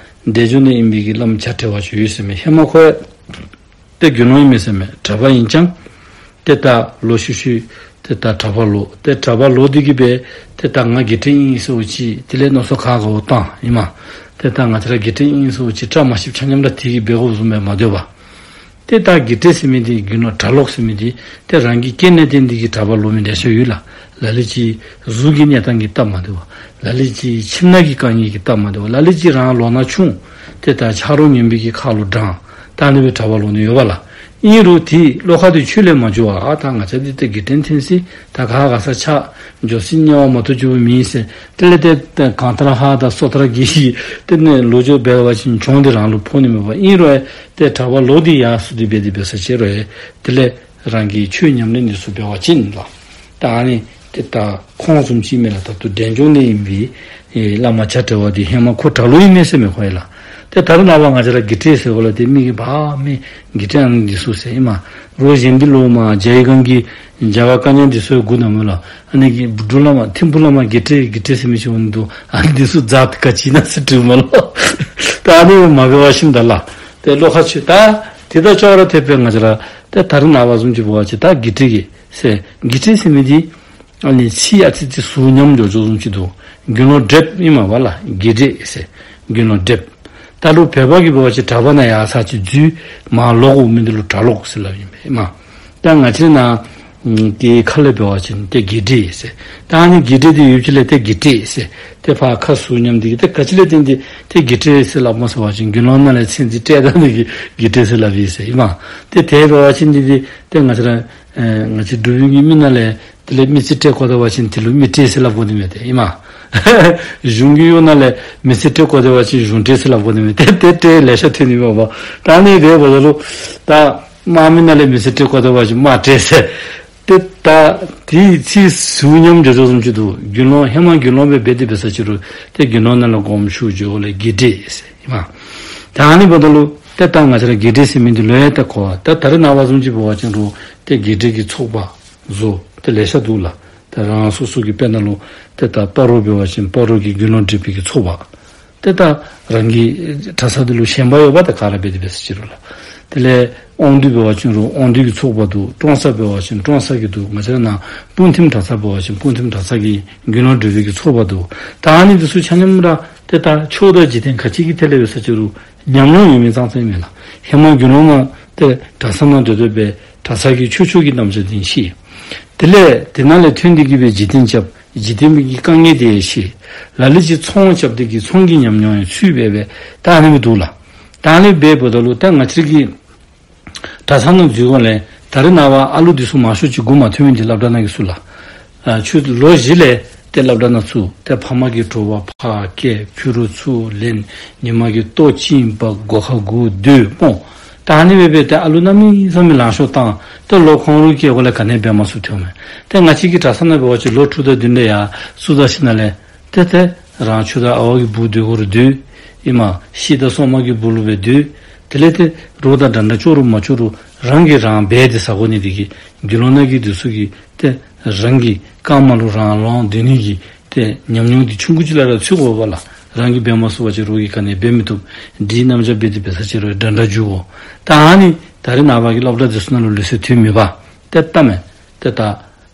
འབྲས་ལྗོངས་ནས་ཡིན་པའི་གི་བླམ་བྱ་བྲལ་བ་ཞིག་ཡོད་ཟེར་མས། ཧེ་མ་ཁོ་ཏེ་དགེ་སློང་ཨིན་མས་ཟེར་མས། གྲྭ་པ་ཨིན་ཀྱང་ཏེ་ད་ལོག་ཤུལ་ཤུལ་ཏེ་ད་གྲྭ་པ་ལོག། ཏེ་གྲྭ་པ་ལོག་སྟེ་གིས་སྦེ་ཏེ་ད་ང་དགེ་ཕྲན་ཨིན་ཟེར་བ་ཅིན་དེ་ལས་མནོ་བསམ་ག་ག་བ་བཏང་ཨིན་མས། ཏེ་ད་ང་བཅས་ར་དགེ་ཕྲན་ཨིན་ཟེར་བ་ཅིན་བཀྲ་མ་ཤིསཔ་ཆ་མཉམ་ར་དེ་གིས་འབད་དགོཔ་བཟུམ་སྦེ་མ་སྡོད་པར། ཏེ་ད་དགེ་བྲལ་ཟེར་མི་འདི་དགེ་སློང་གྲྭ་ལོག་ཟེར་མི་འདི་ཏེ་རང་གི་རྐྱེན་ལས་བརྟེན་ཏེ་གིས་གྲྭ་པ་ལོག་མི་ལེ་ཤ་ཡོད་ལགས། ལ་ལུ་ཅིག་གཟུགས་ཀྱི་གནས་སྟངས་ཀྱིས་སྟབས་མ་བདེ་བ། ལ་ལུ་ཅིག་ཁྱིམ་ནང་གི་དཀའ་ངལ་གྱིས་སྟབས་མ་བདེ་བ། ལ་ལུ་ཅིག་རང་ལོ་ན་ཆུང་། ཏེ་ད་ཆ་རོགས་ངན་པའི་གི་ཁ་ལུ་འགྲངས། ད་ཨ་ནི་སྦེ་གྲྭ་པ་ལོག་ནི་ཡོད་པ་ལགས། ཨིན་རུང་དེ་བློ་ཁ་དེ་ཆོས་ལས་མ་འགྱོ་བར་ཨ་ད་ང་བཅས་འདི་ཏེ་དགེ་ཕྲན་ཐོན་ཅི། ད་ག་ག་ས་ཆགས་འགྱོ་ཅི་དམྱལ་བ་མ་གཏོགས་འགྱོ་བ་མེད་ཟེར། དེ་ལས་ཏེ་ཏེ་གང་ལྟར་ཧ་ད་སོ་ཐར་གྱི་ཏེ་ནི་ལོ་རྒྱུས་འབད་བ་ཅིན་གྱོང་འདི་རང་ལུ་ཕོག་ནི་མས་པ། ཨིན་རུང་ཏེ་གྲྭ་པ་ལོག་སྟེ་ཡར་སོང་སྟེ་འབད་དེ་འབད་ས་ཅིག་རུང་དེ་ལས་རང་གི་ཆོས་ཉམས་ལེན་འདི་ཚུ་འབད་བ་ཅིན་ལགས། ད་ཨ་ནི་ཏེ་ད་ཁོང་བཟུམ་ཅིག་མས་ལགས། ད་ལྟོ་འབྲས་ལྗོངས་ནས་ཡིན་པའི་ཨེ་བླ་མ་བྱ་བྲལ་བ་འདི་ཧེ་མ་ཁོ་གྲྭ་ལོག་ཨིན་མས་ཟེར་མས་ཁོ་ཡང་ལགས། ཏེ་ད་རེས་ནངས་པ་ང་བཅས་ར་དགེ་བྲལ་ཟེར་བ་ལ་ཏེ་མི་གིས་འབད་མི་དགེ་བྲལ་ཨ་ནི་འདི་ཚུ་ཟེར་ཨིན་མས། རོགས་གཞན་འདི་ལུ་མར་རྒྱ་ཡི་སྒང་གི་རྒྱ་གར་བཀའ་རྙིང་འདི་ཚུ་མགུ་ན་མོ་ལགས། ཨ་ནི་གི་འབྲུག་བླ་མ་ཐིམ་ཕུ་བླ་མ་དགེ་བྲལ་དགེ་བྲལ་ཟེར་མི་ཅིག་འོང་འདུག། ཨ་ནི་འདི་ཚུ་ཛཱ་ཏི་ག་ཅི་ཨིན་ན་ཟེར་དྲིཝ་མས་ལགས། ད་ཨ་ནི་མ་འབད་བ་ཅིན་ད་ལགས། ཏེ་བློ་ཁ་ཆོས་ད་དེ་དང་ཅོག་ར་འཐདཔ་སྦེ་ང་བཅས་ར་ཏེ་ད་རེས་ནངས་པ་བཟུམ་ཅིག་འབད་བ་ཅིན་ད་དགེ་བྲལ་གྱི་ཟེར། དགེ་བྲལ་ཟེར་མི་འདི་ཨ་ནི་ཚིག་ཨ་ཙི་ཙི་ཟུར་ཉམས་འགྱོ་འགྱོཝ་བཟུམ་ཅིག་འདུག། དགེ་སློང་བགྲེསཔ་ཨིན་མས་པ་ལགས། དགེ་བགྲེས་ཟེར་དགེ་སློང་བགྲེསཔ། ད་ལྟོ་བོད་པ་གིས་འབད་བ་ཅིན་གྲྭ་པ་ནང་ཡར་ཚར་ཅིག་འཛུལ་མར་ལོག་འོང་མི་འདི་ལུ་གྲྭ་ལོག་ཟེར་སླབ་ཨིན་པས་མས། ད་ང་བཅས་ནང་གི་ཁ་ལས་འབད་བ་ཅིན་ཏེ་དགེ་བགྲེས་ཟེར། ད་ཨ་ནི་དགེ་བགྲེས་འདི་ཡོདཔ་ཅིག་ལས་ཏེ་དགེ་བགྲེས་ཟེར། ཏེ་ཕར་ཁ་ཟུར་ཉམས་ཏེ་གིས་ཏེ་ག་ཅི་ལས་བརྟེན་ཏེ་ཏེ་དགེ་བགྲེས་ཟེར་སླབ་སྨོ་ཟེར་བ་ཅིན་དགེ་སློང་ནང་ལས་མཚན་འདི་བཀྲལ་ད་ནི་གིས་དགེ་བགྲེས་ཟེར་སླབ་ཨིན་ཟེར་ཨིན་མས། ཏེ་དེ་འབད་བ་ཅིན་འདི་འདི་ཏེ་ང་བཅས་ར་ཨེ་ང་བཅས་འབྲུག་པའི་གི་མི་ནང་ལས་དེ་ལས་མི་རྩིས་སྤྲོད་དགོ་ད་པ་ཅིན་དེ་ལུ་མི་རྩིས་ཟེར་སླབ་དགོ་ནི་མས་ཏེ་ཨིན་མས། གཞུང་གི་གཡོག་ནང་ལས་མི་རྩིས་སྤྲོད་དགོ་ད་པ་ཅིན་གཞུང་རྩིས་ཟེར་སླབ་དགོ་ནི་མས། ཏེ་ཏེ་ཏེ་ལེ་ཤ་ཐོན་ནི་མས་པ། ད་ཨ་ནི་དེ་འབདཝ་ད་ལུ་ད་དམག་མི་ནང་ལས་མི་རྩིས་སྤྲོད་དགོ་ད་པ་ཅིན་དམག་རྩིས་ཟེར། ཏེ་ད་དེ་ཚིག་ཟུར་ཉམས་འགྱོ་འགྱོཝ་བཟུམ་ཅིག་འདུག། དགེ་སློང་ཧེ་མ་དགེ་སློང་སྦེ་འབད་དེ་འབད་ས་ཅིག་རུང་ཏེ་དགེ་སློང་ནང་ལས་དགོངསམ་ཞུ་འགྱོཝ་ལས་དགེ་བགྲེས་ཟེར་ཨིན་མས། ད་ཨ་ནི་འབདཝ་ད་ལུ་ཏེ་ད་ང་བཅས་ར་དགེ་བགྲེས་ཟེར་མི་འདི་ལུ་ཡང་ཏེ་གོ་བ་ད་ད་རེས་ནངས་པ་བཟུམ་ཅིག་འབད་བ་ཅིན་རུང་ཏེ་དགེ་བགྲེས་ཀྱི་ཚོགས་པ་བཟོ་སྟེ་ལེ་ཤ་འདུག་ལགས། ཏེ་རང་སོ་སོ་གི་དཔེར་ན་ལུ་ཏེ་ད་སྤ་རོ་འབད་བ་ཅིན་སྤ་རོ་གི་དགེ་སློང་བགྲེས་པོའི་གི་ཚོགས་པ། ཏེ་ད་རང་གི་གྲྭ་ས་འདི་ལུ་ཞེན་པ་ཡོད་པ་ད་ག་ར་འབད་དེ་འབད་ས་ཅིག་རུང་ལགས། དེ་ལས་དབང་འདུས་འབད་བ་ཅིན་རུང་དབང་འདུས་ཀྱི་ཚོགས་པ་འདུག། ཀྲོང་གསར་འབད་བ་ཅིན་ཀྲོང་གསར་གྱི་འདུག། ང་བཅས་ར་ནཱ་སྤུངས་ཐིམ་གྲྭ་ཚང་འབད་བ་ཅིན་སྤུངས་ཐིམ་གྲྭ་ཚང་གི་དགེ་སློང་བགྲེས་པོའི་གི་ཚོགས་པ་འདུག། ད་ཨ་ནི་འདི་ཚུ་ཆ་མཉམ་ར་ཏེ་ད་ཆོས་དང་འཇིག་རྟེན་ག་ཅི་གི་ཐད་ལས་འབད་ས་ཅིག་རུང་ཉམས་མྱོང་ཡོད་མི་ཙང་ཙང་ཨིན་མས་ལགས། ཧེ་མ་དགེ་སློང་མ་ཏེ་གྲྭ་ས་ནང་སྡོད་སྡོདཔ་སྦེ་ གྲྭ་ཚང་གི་ཆོས་ཕྱོགས་ཀྱི་རྣམ་གཞག་འདི་ཤེས། དེ་ལས་དེ་ནང་ལས་ཐོན་ཏེ་གི་སྦེ་འཇིག་རྟེན་རྐྱབ། འཇིག་རྟེན་པའི་གི་དཀའ་ངལ་འདི་ཤེས། ལ་ལུ་ཅིག་ཚོང་རྐྱབ་སྟེ་གི་ཚོང་གི་ཉམས་མྱོང་ཡང་ཚུད་སྦེ་སྦེ་ད་ཨ་ནི་སྦེ་འདུག་ལགས། ད་ཨ་ནི་སྦེ་འབདཝ་ད་ལུ་ད་ང་བཅས་ཀྱི་གྲྭ་ཚང་ནང་འཛུལ་འགོ་ལས་ད་རེས་ནངས་པ་ཨ་ལུ་འདི་ཚུ་མང་ཤོས་ཅིག་འགོ་མ་ཐོན་མི་འདི་སློབ་གྲྭ་ནང་གི་ཚུ་ལགས། ཨ་ཆུ་ལོ་བཞི་ལས་ཏེ་སློབ་གྲྭ་ནང་བཙུགས། ཏེ་ཕ་མ་གིས་དྲོ་པ་ཕར་སྐྱེལ། ཕྱི་རུ་ཚུར་ལེན། ཉི་མ་གི་ལྟོ་ཅིག་འབག་སྒོ་ཁར་སྒུག་སྡོད་སྨོ། ད་ཨ་ནི་སྦེ་སྦེ་ཏེ་ཨ་ལུ་གནམ་མེད་ས་མེད་ལང་ཤོར་བཏང་། ཏེ་ལོ་ཁོང་ར་སྐྱེལ་སྒོ་ལས་ག་ནི་འབད་མ་ཚུགས་ཐོན་མས། ཏེ་ང་བཅས་ཀྱི་གྲྭ་ཚང་ནང་འབད་བ་ཅིན་ལོ་དྲུག་དང་བདུན་ལས་ཡར་བཙུགས་ད་ཞིནམ་ལས་ཏེ་ཏེ་རང་ཁྱོད་དང་ཨ་ཝ་གི་སྦུག་སྡོད་སྒོ་རུ་སྡོད། ཨིན་མས། ཤི་དང་སྲོག་མ་གི་སྦུག་ལུ་སྦེ་སྡོད། དེ་ལས་ཏེ་རོགས་དང་འདྲན་འདྲ་ལྕོགས་རུང་མ་ལྕོགས་རུང་རང་གིས་རང་འབད་དེ་ཟ་དགོ་ནི་དེ་གིས་དགེ་སློང་ནང་གི་འདི་ཚུ་གིས་ཏེ་རང་གི་རྐངམ་ལུ་རང་ལོང་སྡོད་ནི་གི་ཏེ་ཉམས་མྱོང་འདི་ཆུང་ཀུ་ཅིག་ལས་ར་ཚུད་དགོ་པས་ལགས། རང་གིས་འབད་མ་ཚུགས་པ་ཅིན་རོགས་ཀྱིས་ག་ནི་འབད་མི་བཏུབ། འདི་རྣམ་གཞག་འབད་དེ་འབད་ས་ཅིག་རུང་འདྲན་འདྲ་འགྱོ་དགོ། ད་ཨ་ནི་ད་རེས་ནངས་པ་གི་སློབ་གྲྭ་འདི་ཚུ་ནང་ལུ་ལུགས་སྲོལ་དེ་མེད་པས། ཏེ་ད་མེན། ཏེ་ད་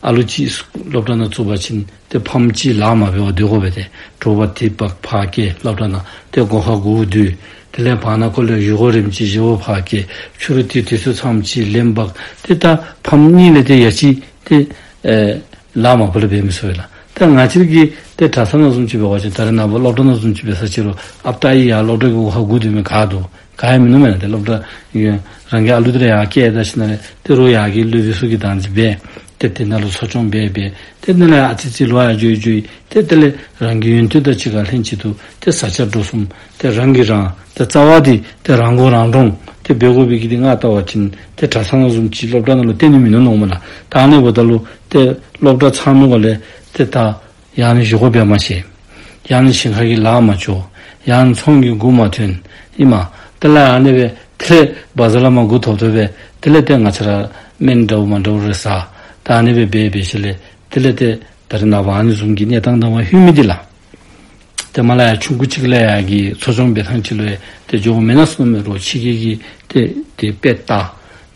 ཨ་ལུ་ཅིག་སློབ་གྲྭ་ནང་བཙུགས་པ་ཅིན་ཏེ་ཕམ་ཅིག་ལཱ་མ་འབད་བར་སྡོད་དགོ་པས། ཏེ་དྲོ་པ་དེ་འབག་ཕར་སྐྱེལ་སློབ་གྲྭ་ནང་ཏེ་སྒོ་ཁར་སྒུག་སྡོད། དེ་ལས་བར་ན་ཁོ་ལས་བཞེས་སྒོ་རནམ་ཅིག་བཞེས་སྒོ་ཕར་སྐྱེལ། ཕྱི་རུ་ཏེ་དུས་ཚོད་ཚངམ་ཅིག་ལེན་འབག། ཏེ་ད་ཕམ་གཉིས་ལས་ཏེ་ཡ་ཅིག་ཏེ་ཨེ་ལཱ་མ་པ་ལས་འབད་མི་ཚུགས་པས་ལགས། ཏེ་ང་བཅས་ཀྱི་ཏེ་གྲྭ་ཚང་ནང་བཟུམ་ཅིག་འབད་བ་ཅིན་ད་རེས་ནངས་པ་སློབ་གྲྭ་ནང་བཟུམ་ཅིག་འབད་ས་ཅིག་རུང་ཨཔ་ཏ་ཡི་ཡར་སློབ་གྲྭ་གི་སྒོ་ཁར་སྒུག་སྡོད་མི་ག་འདུག། ག་ཡང་མིན་ནུག་མེན་ན། ཏེ་སློབ་གྲྭ་ཡོད་རང་གི་ཨ་ལུ་འདི་ར་ཡར་སྐྱེལ་ད་ཞིནམ་ལས་ཏེ་རོགས་ཡར་གྱི་སློབ་དཔོན་ཚུ་གིས་བདག་འཛིན་འབད། ཏེ་དེ་ནང་ལུ་འཚོ་སྐྱོང་འབད་འབད། ཏེ་དེ་ནང་ལས་ཨ་ཙི་ཙི་ལོག་ཡར་འགྱོ་འགྱོ། ཏེ་དེ་ལས་རང་གི་ཡོན་ཏན་དང་གཅིག་ཁར་ལྷན་ཅིག་ཏུ་ཏེ་བཟའ་བཅའ་འགྲོ་གསུམ་ཏེ་རང་གིས་རང་ཏེ་རྩ་བ་འདི་ཏེ་རང་མགོ་རང་འདྲོངས་ཏེ་འབད་དགོ་པའི་གི་འདི་ང་ལྟ་བ་ཅིན་ཏེ་གྲྭ་ཚང་ནང་བཟུམ་ཅིག་སློབ་གྲྭ་ནང་ལུ་གཏན་ནས་མིན་ནུག་མནོཝ་མས་ལགས། ད་ཨ་ནི་འབདཝ་ད་ལུ་ཏེ་སློབ་གྲྭ་ཚང་མའི་སྒོ་ལས་ཏེ་ད་ཡང་ན་བཞེས་སྒོ་འབད་མ་ཤེས། ཡང་ན་ཞིང་ཁ་གི་ལཱ་མ་ལྕོགས། ཡང་ན་ཚོང་གི་སྒོ་མ་ཐོན། ཨིན་མས། དེ་ལས་ཨ་ནི་སྦེ་ཏེ་བ་ཛར་ལས་མར་སྒོ་ཐོབ་ཐོབ་སྦེ་དེ་ལས་ཏེ་ང་བཅས་ར་སྨན་འདྲཝ་མ་འདྲཝ་རེ་ཟ། ད་ཨ་ནི་སྦེ་འབད་འབད་ཞིནམ་ལས་དེ་ལས་ཏེ་ད་རེས་ནངས་པ་ཨ་ནི་བཟུམ་གྱི་གནས་སྟངས་དང་པ་ལྷོད་མི་འདི་ལགས། ཏེ་མར་ལས་ཡར་ཆུང་ཀུ་ཅིག་ལས་ཡར་གྱི་འཚོ་སྐྱོང་འབད་ཐངས་ཅིག་ལུ་ཡང་ཏེ་འགྱོཝ་མེན་ན་ཟེར་མནོ་མས། རོགས་ཕྱི་རྒྱལ་གྱི་ཏེ་ཏེ་དཔེ་ལྟ་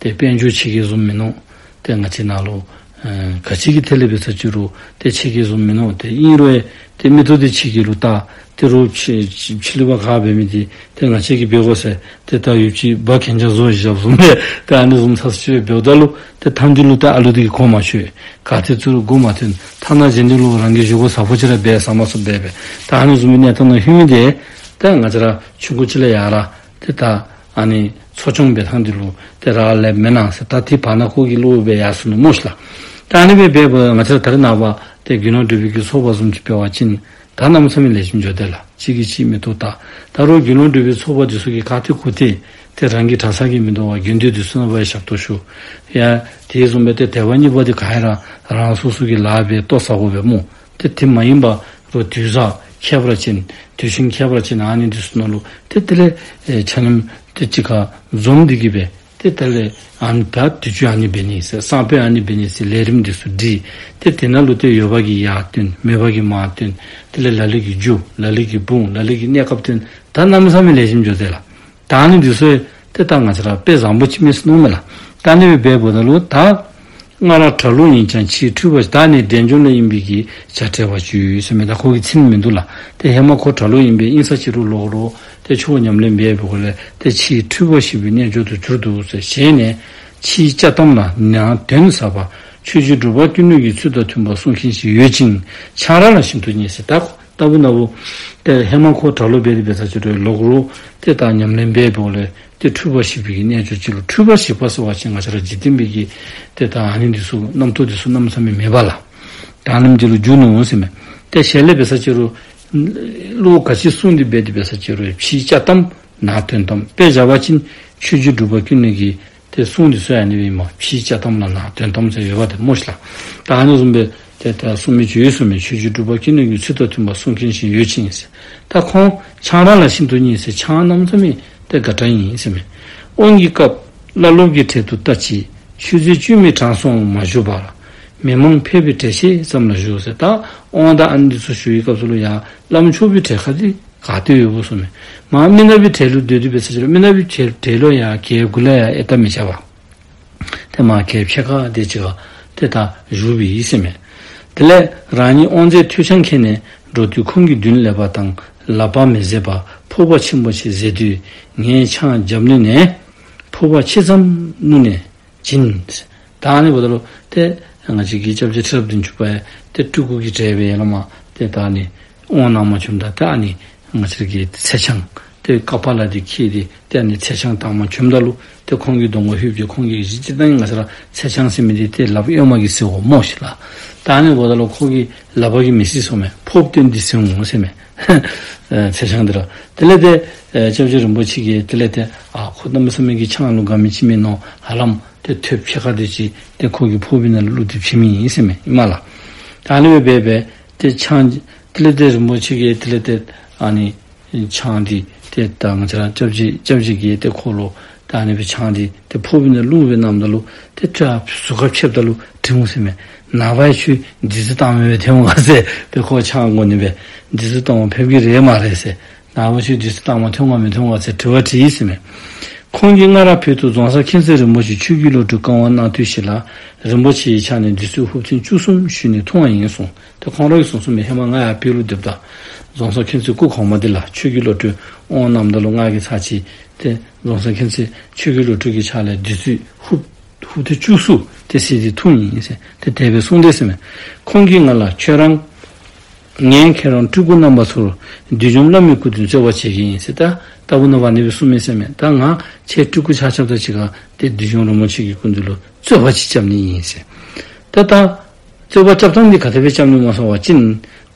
ཏེ་དཔལ་འབྱོར་ཕྱི་རྒྱལ་བཟུམ་མིན་ནུག། ཏེ་ང་བཅས་ནང་ལུ་ཨེ་ག་ཅི་གི་ཐད་ལས་འབད་ས་ཅིག་རུང་ཏེ་ཕྱི་རྒྱལ་བཟུམ་མིན་ནུག། ཏེ་ཨིན་རུང་ཡང་ཏེ་མིག་ཏོ་འདི་ཕྱི་རྒྱལ་ལུ་བལྟ། ཏེ་རོགས་ཕྱི་ཕྱི་ལུ་འབད་ག་འབད་མི་འདི་ཏེ་ང་བཅས་ཀྱིས་འབད་དགོ་ཟེར་ཏེ་ད་ཡོདཔ་ཅིག་འབག་གན་རྐྱལ་བཟོ་བཞགཔ་བཟུམ་སྦེ་ཏེ་ཨ་ནི་བཟུམ་ཚ་ཚ་ཅིག་སྦེ་འབདཝ་ད་ལུ་ཏེ་མཐའ་མཇུག་ལུ་ཏེ་ཨ་ལུ་འདི་གིས་གོ་མ་ཆོད། ག་ཏེ་བཙུགས་རུང་སྒོ་མ་ཐོན། ཐ་ན་གཞན་འདི་ལུ་རང་གིས་བཞེས་སྒོ་ཟ་ཕོད་ཅིག་ར་འབད་ཟ་མ་ཚུགསཔ་སྦེ་སྦེ་ད་ཨ་ནི་བཟུམ་མའི་གནས་སྟངས་ནང་ལྷོད་མི་འདི་ཏེ་ང་བཅས་ར་ཆུང་ཀུ་ཅིག་ལས་ཡར་ར་ཏེ་ད་ཨ་ནི་འཚོ་སྐྱོང་འབད་ཐངས་འདི་ལུ་ཏེ་རག་ལས་མེན་ན་ཟེར། ད་ཏེ་བར་ན་ཁོ་གིས་བློ་འབད་ཡར་སོང་ནུག་སྨོ་ཤིག་ལགས། ད་ཨ་ནི་སྦེ་འབད་འབདཝ་ང་བཅས་ར་ད་རེས་ནངས་པ་ཏེ་དགེ་སློང་སྒྲུབ་པའི་གི་ཚོགས་པ་བཟུམ་ཅིག་འབད་བ་ཅིན་ད་གནམ་མེད་ས་མེད་ལེགས་ཤོམ་འགྱོ་དེས་ལགས། གཅིག་གིས་གཅིག་མིག་ཏོ་བལྟ། ད་རོགས་དགེ་སློང་སྒྲུབ་པའི་ཚོགས་པ་འདི་ཚུ་གིས་ག་ཏེ་གུ་ཏེ་ཏེ་རང་གི་གྲྭ་ཚང་གི་མིང་ཐོགས་པར་དགེ་འདུན་འདི་ཚུ་ནང་ཕར་ཡང་ཞབས་ཏོག་ཞུ། ཡང་དེ་བཟུམ་སྦེ་ཏེ་དེ་བ་གཉིས་པ་འདི་ག་ཡང་ར་རང་སོ་སོ་གི་ལཱ་འབད་ལྟོ་ཟ་དགོ་པས་སྨོ། ཏེ་དེ་མ་ཡིན་པ་རོགས་དུས་བཟང་ཁྱད་པར་ཅན་དུས་ཆེན་ཁྱད་པར་ཅན་ཨ་ནི་འདི་ཚུ་ནང་ལུ་ཏེ་དེ་ལས་ཨེ་ཆ་མཉམ་ཏེ་གཅིག་ཁར་འཛོམས་ཏེ་གི་སྦེ་ཏེ་དེ་ལས་ཨ་ནི་ད་དུས་ཚོད་ཨ་ནི་འབད་ནི་ཟེར་སང་ཕོད་ཨ་ནི་འབད་ནི་ཟེར་ལས་རིམ་འདི་ཚུ་སྒྲིག། ཏེ་དེ་ནང་ལུ་ཏེ་ཡོད་པ་གིས་ཡར་སྟོན། མེད་པ་གིས་མར་སྟོན། དེ་ལས་ལ་ལུ་གིས་རྒྱུ་ལ་ལུ་གིས་འབུངས་ལ་ལུ་གིས་གནས་སྐབས་སྟོན། ད་གནམ་མེད་ས་མེད་ལེགས་ཤོམ་འགྱོ་དེས་ལགས། ད་ཨ་ནི་འདི་ཚུ་ཏེ་ད་ང་བཅས་ར་དཔེ་བཟང་པོ་ཅིག་མས་ཟེར་མནོཝ་མས་ལགས། ད་ཨ་ནི་སྦེ་འབདཝ་ད་ལུ་ད་སྔར་གྲྭ་ལོག་ཡིན་ཀྱང་ཕྱིས་འཁྲུལ་པ་ཞིག། ད་ནི་འབྲས་ལྗོངས་ལས་ཡིན་པའི་གི་བྱ་བྲལ་བར་གྱུར་ཟེར་མི་ད་ཁོ་གི་མཚན་མིན་འདུག་ལགས། ཏེ་ཧེ་མ་ཁོ་གྲྭ་ལོག་ཡིན་པས། ཨིན་ས་ཅིག་རུང་ལོག་རུང་ཏེ་ཆོས་ཉམས་ལེན་འབད་བའི་སྒོ་ལས་ཏེ་ཕྱིས་འཁྲུལ་པ་ཞིག་པའི་རྣལ་འབྱོར་དུ་གྱུར་འདུག་ཟེར། ཞལ་ནས། ཕྱིའི་བཅའ་གཏམ་ལ་ནང་དོན་ཟབ་པ། ཆོས་རྗེ་འབྲུག་པ་ཀུན་ལེགས་ཀྱི་ཚུལ་དང་མཐུན་པ་གསུང་མཁན་ཞིག་ཡོད་ཅིང་ཆང་རག་ལ་ཤིན་ཏུ་བརྙས་ཟེར། ད་ལྟ་བུ་ན་བུ་ཏེ་ཧེ་མ་ཁོ་གྲྭ་ལོག་འབད་དེ་འབད་ས་ཅིག་རུང་ལོག་རུང་ཏེ་ད་ཉམས་ལེན་འབད་བའི་སྒོ་ལས་ཏེ་འཁྲུལ་པ་ཞིག་པའི་གི་རྣལ་འབྱོར་ཅིག་ལུ། འཁྲུལ་པ་ཞིག་པ་ཟེར་བ་ཅིན་ང་བཅས་ར་འཇིག་རྟེན་པའི་གི་ཏེ་ད་ཨ་ནི་འདི་ཚུ་རྣམ་རྟོག་འདི་ཚུ་གནམ་མེད་ས་མེད་མེད་པ་ལགས། ད་ཨ་ནི་འདི་ལུ་འགྱུར་ནུག་ཟེར་མས། ཏེ་ཞལ་ལས་འབད་ས་ཅིག་རུང་བློ་ག་ཅི་གསུངས་ཏེ་འབད་དེ་འབད་ས་ཅིག་རུང་ཕྱིའི་བཅའ་གཏམ་ནང་དོན་དམ། དཔེ་བཞག་པ་ཅིན་ཆོས་རྗེ་འབྲུག་པ་ཀུན་ལེགས་ཀྱི་ཏེ་གསུང་འདི་ཚུ་ཡང་ཨ་ནི་སྦེ་ཨིན་མས། ཕྱིའི་བཅའ་གཏམ་ལ་ནང་དོན་དམ་ཟེར་ཡོདཔ་དེ་སྨོ་ཤིག་ལགས། ད་ཨ་ནི་བཟུམ་སྦེ་ཏེ་ད་གསུང་མི་ཅིག་ཡོད་གསུངས་མས། ཆོས་རྗེ་འབྲུག་པ་ཀུན་ལེགས་ཀྱི་ཚུལ་དང་མཐུན་པ་གསུང་མཁན་ཞིག་ཡོད་ཅིང་ཟེར། ད་ཁོང་ཆང་རག་ལ་ཤིན་ཏུ་བརྙས་ཟེར། ཆང་གནམ་མེད་ས་མེད་ཏེ་དགའ་དྲགས་ཨིན་ཟེར་མས། དབང་གི་སྐབས་བླ་སློབ་ཀྱི་གྲལ་དུ་ལྟ་ཅི། ཆོས་རྩེ་བཅུད་མེད་དྲང་སྲོང་མ་བཞུགས་པར། མི་མང་ཕལ་པའི་གྲལ་ཤེས་ཙམ་ལ་བཞུགས་ཟེར། ད་དབང་དང་ཨ་ནི་འདི་ཚུ་ཞུ་བའི་སྐབས་སུ་ལུ་ཡང་བླམ་ཆོས་པའི་གྲལ་ཁར་འདི་ག་ཏེ་ཡོདཔ་གསུངས་མས། མ་མི་ནག་པའི་གྲལ་ལུ་སྡོད་དེ་འབད་ས་ཅིག་རུང་མི་ནག་པའི་གྲལ་གྲལ་ལུ་ཡང་གྲལ་གུ་ལས་ཡང་ཨེ་ལྟ་མི་བྱ་བར་ཏེ་མར་གྲལ་ཕྱེད་ཀ་དེ་ཅིག་ཁར་ཏེ་ད་བཞུགས་པའི་ཨིན་ཟེར་མས། དེ་ལས་རང་ཉིད་དབང་མཛད་ཐོས་ཆང་ཁྱེར་ནས་འགྲོ་དུས་ཁོང་གི་མདུན་ལེགས་པ་དང་ལག་པ་མི་བཟད་པར་ཕོར་པ་ཆེན་པོ་ཞིག་བཟེད་དུས་ངས་ཆང་རྒྱབ་ནུས་ནས་ཕོར་པ་ཕྱེད་ཙམ་བླུགས་ནས་ བྱིན། ད་ཨ་ནི་འབདཝ་ད་ལུ་ཏེ་ང་བཅས་ཀྱི་སྐྱབས་རྗེ་ཁྲི་རབས་བདུན་ཅུ་པ་ཡང་ཏེ་སྤྲུལ་སྐུ་གི་གྲལ་སྦེ་ཡར་ལས་མར་ཏེ་ད་ཨ་ནི་དབང་གནང་མ་བྱོནམ་ད་ཏེ་ཨ་ནི་ང་བཅས་ཀྱི་ཚེ་ཆང་ཏེ་ཀ་པཱ་ལ་འདི་འཁྱིད་དེ་ཏེ་ཨ་ནི་ཚེ་ཆང་བཏང་མ་བྱོནམ་ད་ལུ་ཏེ་ཁོང་གི་གདོང་ཁར་ལྷོདཔ་ཅིག་ཁོང་གིས་གཞི་ཅིག་བཏང་ཡི། ང་བཅས་ར་ཚེ་ཆང་ཟེར་མི་འདི་ཏེ་ལགཔ་གཡོནམ་གིས་བཟི་དགོ་སྨོ་ཤིག་ལགས། ད་ཨ་ནི་འབདཝ་ད་ལུ་ཁོ་གི་ལགཔ་གིས་མི་བཟི་སོང་མས། ཕོརཔ་སྟོན་ཏེ་བཟི་འོང་ཟེར་མས། ཨེ་ཚེ་ཆང་འདི་ར། དེ་ལས་ཏེ་ཨེ་སྐྱབས་རྗེ་རིན་པོ་ཆེ་གིས་དེ་ལས་ཏེ་ཨ་ཁོ་གནམ་མེད་ས་མེད་ཀྱི་ཆང་ལུ་དགའ་མི་ཅིག་མས་མནོ། ཧ་ལམ་ཏེ་ཐོདཔ་ཕྱེད་ཀ་དེ་ཅིག་ཏེ་ཁོ་གི་ཕོརཔ་ནང་ལུ་བླུགས་ཏེ་བྱིན་མི་ཨིན་ཟེར་མས་ཨིན་མས་ལགས། ད་ཨ་ནི་སྦེ་འབད་སྦེ་ཏེ་ཆང་དེ་ལས་ཏེ་རིན་པོ་ཆེ་གིས་དེ་ལས་ཏེ་ཨ་ནི་ཆང་འདི་ཏེ་ད་ང་བཅས་ར་སྐྱབས་རྗེ་སྐྱབས་རྗེ་གིས་ཏེ་ཁོ་ལུ་ད་ཨ་ནི་སྦེ་ཆང་འདི་ཏེ་ཕོརཔ་ནང་བླུགས་སྦེ་གནངམ་ད་ལུ་ཏེ་ཏེ་ཟུར་ཁར་ཕྱདཔ་ད་ལུ་དྲིཝ་ཟེར་མས། ནངས་པ་ཡང་ཁྱོད་བདུད་རྩི་བཏང་མི་ཐོན་ག་ཟེར། ཏེ་ཁོ་ཆང་དགོ་ནི་སྦེ་བདུད་རྩི་བཏང་བར་ཕེབས་ཀྱི་རེད་སྨ་རེ་ཟེར། ནངས་པ་ཁྱོད་བདུད་རྩི་བཏང་མ་ཐོན་ག་མི་ཐོན་ག་ཟེར་དྲི་བ་དྲིས་ཡི་ཟེར་མས། ཁོང་གིས་སྔར་བོད་དུ་རྫོང་གསར་མཁྱེན་བརྩེ་རིན་པོ་ཆེ་ཆོས་རྒྱལ་བློ་གྲོས་བཀའ་དབང་གནང་དུས་ཤིག་ལ་རིན་པོ་ཆེའི་ཕྱག་ནས་བདུད་རྩི་ཧུབ་ཐེངས་བཅུ་གསུམ་ཞུས་ནས་འཐུང་བ་ཡིན་གསུངས། ཏེ་ཁོང་ར་གིས་གསུངས་གསུངསམ་མས། ཧེ་མ་ང་ཡར་བོད་ལུ་སྡོདཔ་ད་རྫོང་གསར་མཁྱེན་བརྩེ་སྐུ་གོང་མ་འདི་ལ་ཆོས་རྒྱལ་བློ་གྲོས་དབང་གནངམ་ད་ལུ་ང་གིས་ཚར་གཅིག་ཏེ་རྫོང་གསར་མཁྱེན་བརྩེ་ཆོས་རྒྱལ་བློ་གྲོས་ཀྱི་ཕྱག་ལས་བདུད་རྩི་ཧུབ་ཧུབ་ཐེངས་བཅུ་གསུམ་ཏེ་བསིལ་ཏེ་འཐུང་ཡི་ཟེར་ཏེ་དེ་སྦེ་གསུངས་ཏེ་ཟེར་མས། ཁོང་གིས་ང་ལ་ཁྱོད་རང་ངས་ཁྱེད་རང་སྤྲུལ་སྐུ་རྣམ་པ་ཚུར་བདུད་འཇོམས་བླ་མའི་སྐུ་མདུན་རྩོད་པ་བྱེད་ཀྱི་ཡིན་ཟེར། ད་ལྟ་བུ་ན་བ་ཨ་ནི་སྦེ་གསུངས་མས་ཟེར་མས། ད་ང་ཁྱེད་སྤྲུལ་སྐུ་ཆ་ཁྱབ་དང་གཅིག་ཁར་ཏེ་བདུད་འཇོམས་རིན་པོ་ཆེ་གི་སྐུ་མདུན་ལུ་རྩོད་པ་ཅིག་རྐྱབ་ནི་ཨིན་ཟེར། ད་ད་རྩོད་པ་རྐྱབ་ཐངས་འདི་ག་དེ་སྦེ་རྐྱབ་ནི་སྨོ་ཟེར་བ་ཅིན་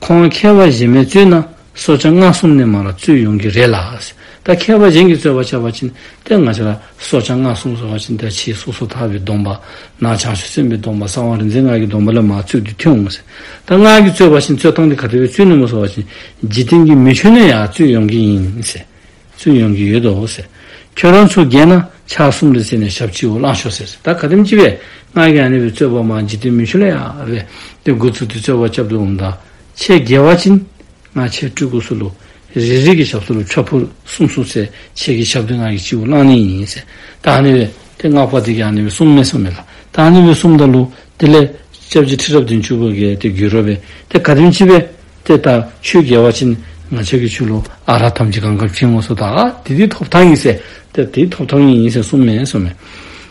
ཁོང་མཁས་པ་གཞན་མས་རྩོད་ན་སྲོག་ཆགས་ལྔ་གསུམ་ནས་མར་རྩོད་ཡོང་གི་རེད་ལགས་ཟེར། ད་མཁས་པ་གཞན་གྱིས་རྩོད་པ་རྐྱབ་པ་ཅིན་ཏེ་ང་བཅས་ར་སྲོག་ཆགས་ལྔ་གསུམ་ཟེར་བ་ཅིན་ཏེ་ཕྱི་སོ་སོར་ཐར་པའི་སྡོམ་པ་ནང་བྱང་ཆུབ་སེམས་དཔའི་སྡོམ་པ་གསང་བ་རིག་འཛིན་སྔགས་ཀྱི་སྡོམ་པ་ལས་མར་རྩོད་དེ་ཐོན་འོང་ཟེར། ད་ང་གིས་རྩོད་པ་ཅིན་རྩོད་ཐངས་འདི་ག་དེ་སྦེ་རྩོད་ནི་སྨོ་ཟེར་བ་ཅིན་འཇིག་རྟེན་གྱི་མི་ཆོས་ནས་ཡང་རྩོད་ཡོང་གི་ཡིན་ཟེར། རྩོད་ཡོང་གི་ཡོད་དོ་ཟེར། ཁྱོད་རང་ཚོ་རྒས་ན་ཕྱག་གསུམ་རེ་བཙལ་ནས་ཞབས་སྤྱི་བོར་བླངས་ཤོག་ཟེར་ཟེར། ད་ག་དེམ་ཅིག་སྦེ་ང་གིས་ཨ་ནི་སྦེ་རྩོད་པ་མར་འཇིག་རྟེན་མི་ཆོས་ལས་ཡར་སྦེ་ཏེ་འགོ་བཙུགས་ཏེ་རྩོད་པ་རྐྱབ་སྟེ་འོངམ་ད་ཁྱེད་རྒས་པ་ཅིན་ང་ཁྱེད་སྤྲུལ་སྐུ་ཚུ་ལུ་རེ་རེ་གི་ཞབས་ས་ལུ་ཕྱག་ཕུར་གསུམ་གསུམ་ཟེར་ཁྱེད་ཀྱི་ཞབས་ཏོག་ང་གིས་སྤྱི་བོར་བླང་ནི་ཨིན་ཟེར། ད་ཨ་ནི་སྦེ་ཏེ་སྔགས་པ་འདི་གིས་ཨ་ནི་སྦེ་གསུངམ་མས་གསུངམ་མས་ལགས། ད་ཨ་ནི་སྦེ་གསུངམ་ད་ལུ་དེ་ལས་སྐྱབས་རྗེ་ཁྲི་རབས་བདུན་ཅུ་པ་གིས་ཏེ་གུས་རབ་སྦེ་ཏེ་ག་དེམ་ཅིག་སྦེ་ཏེ་ད་ཁྱོད་རྒས་པ་ཅིན་ང་བཅས་ཀྱིས་ཁྱོད་ལུ་ཨ་རག་ཐམས་ཅད་གང་ག་བྱིན་འོང་ཟེར། ད་ཨ་དེ་དེ་ཐོབ་ཐངས་ཨིན་ཟེར། ཏེ་དེ་ཐོབ་ཐངས་ཨིན་ཟེར་གསུངམ་མས་གསུངམ་མས།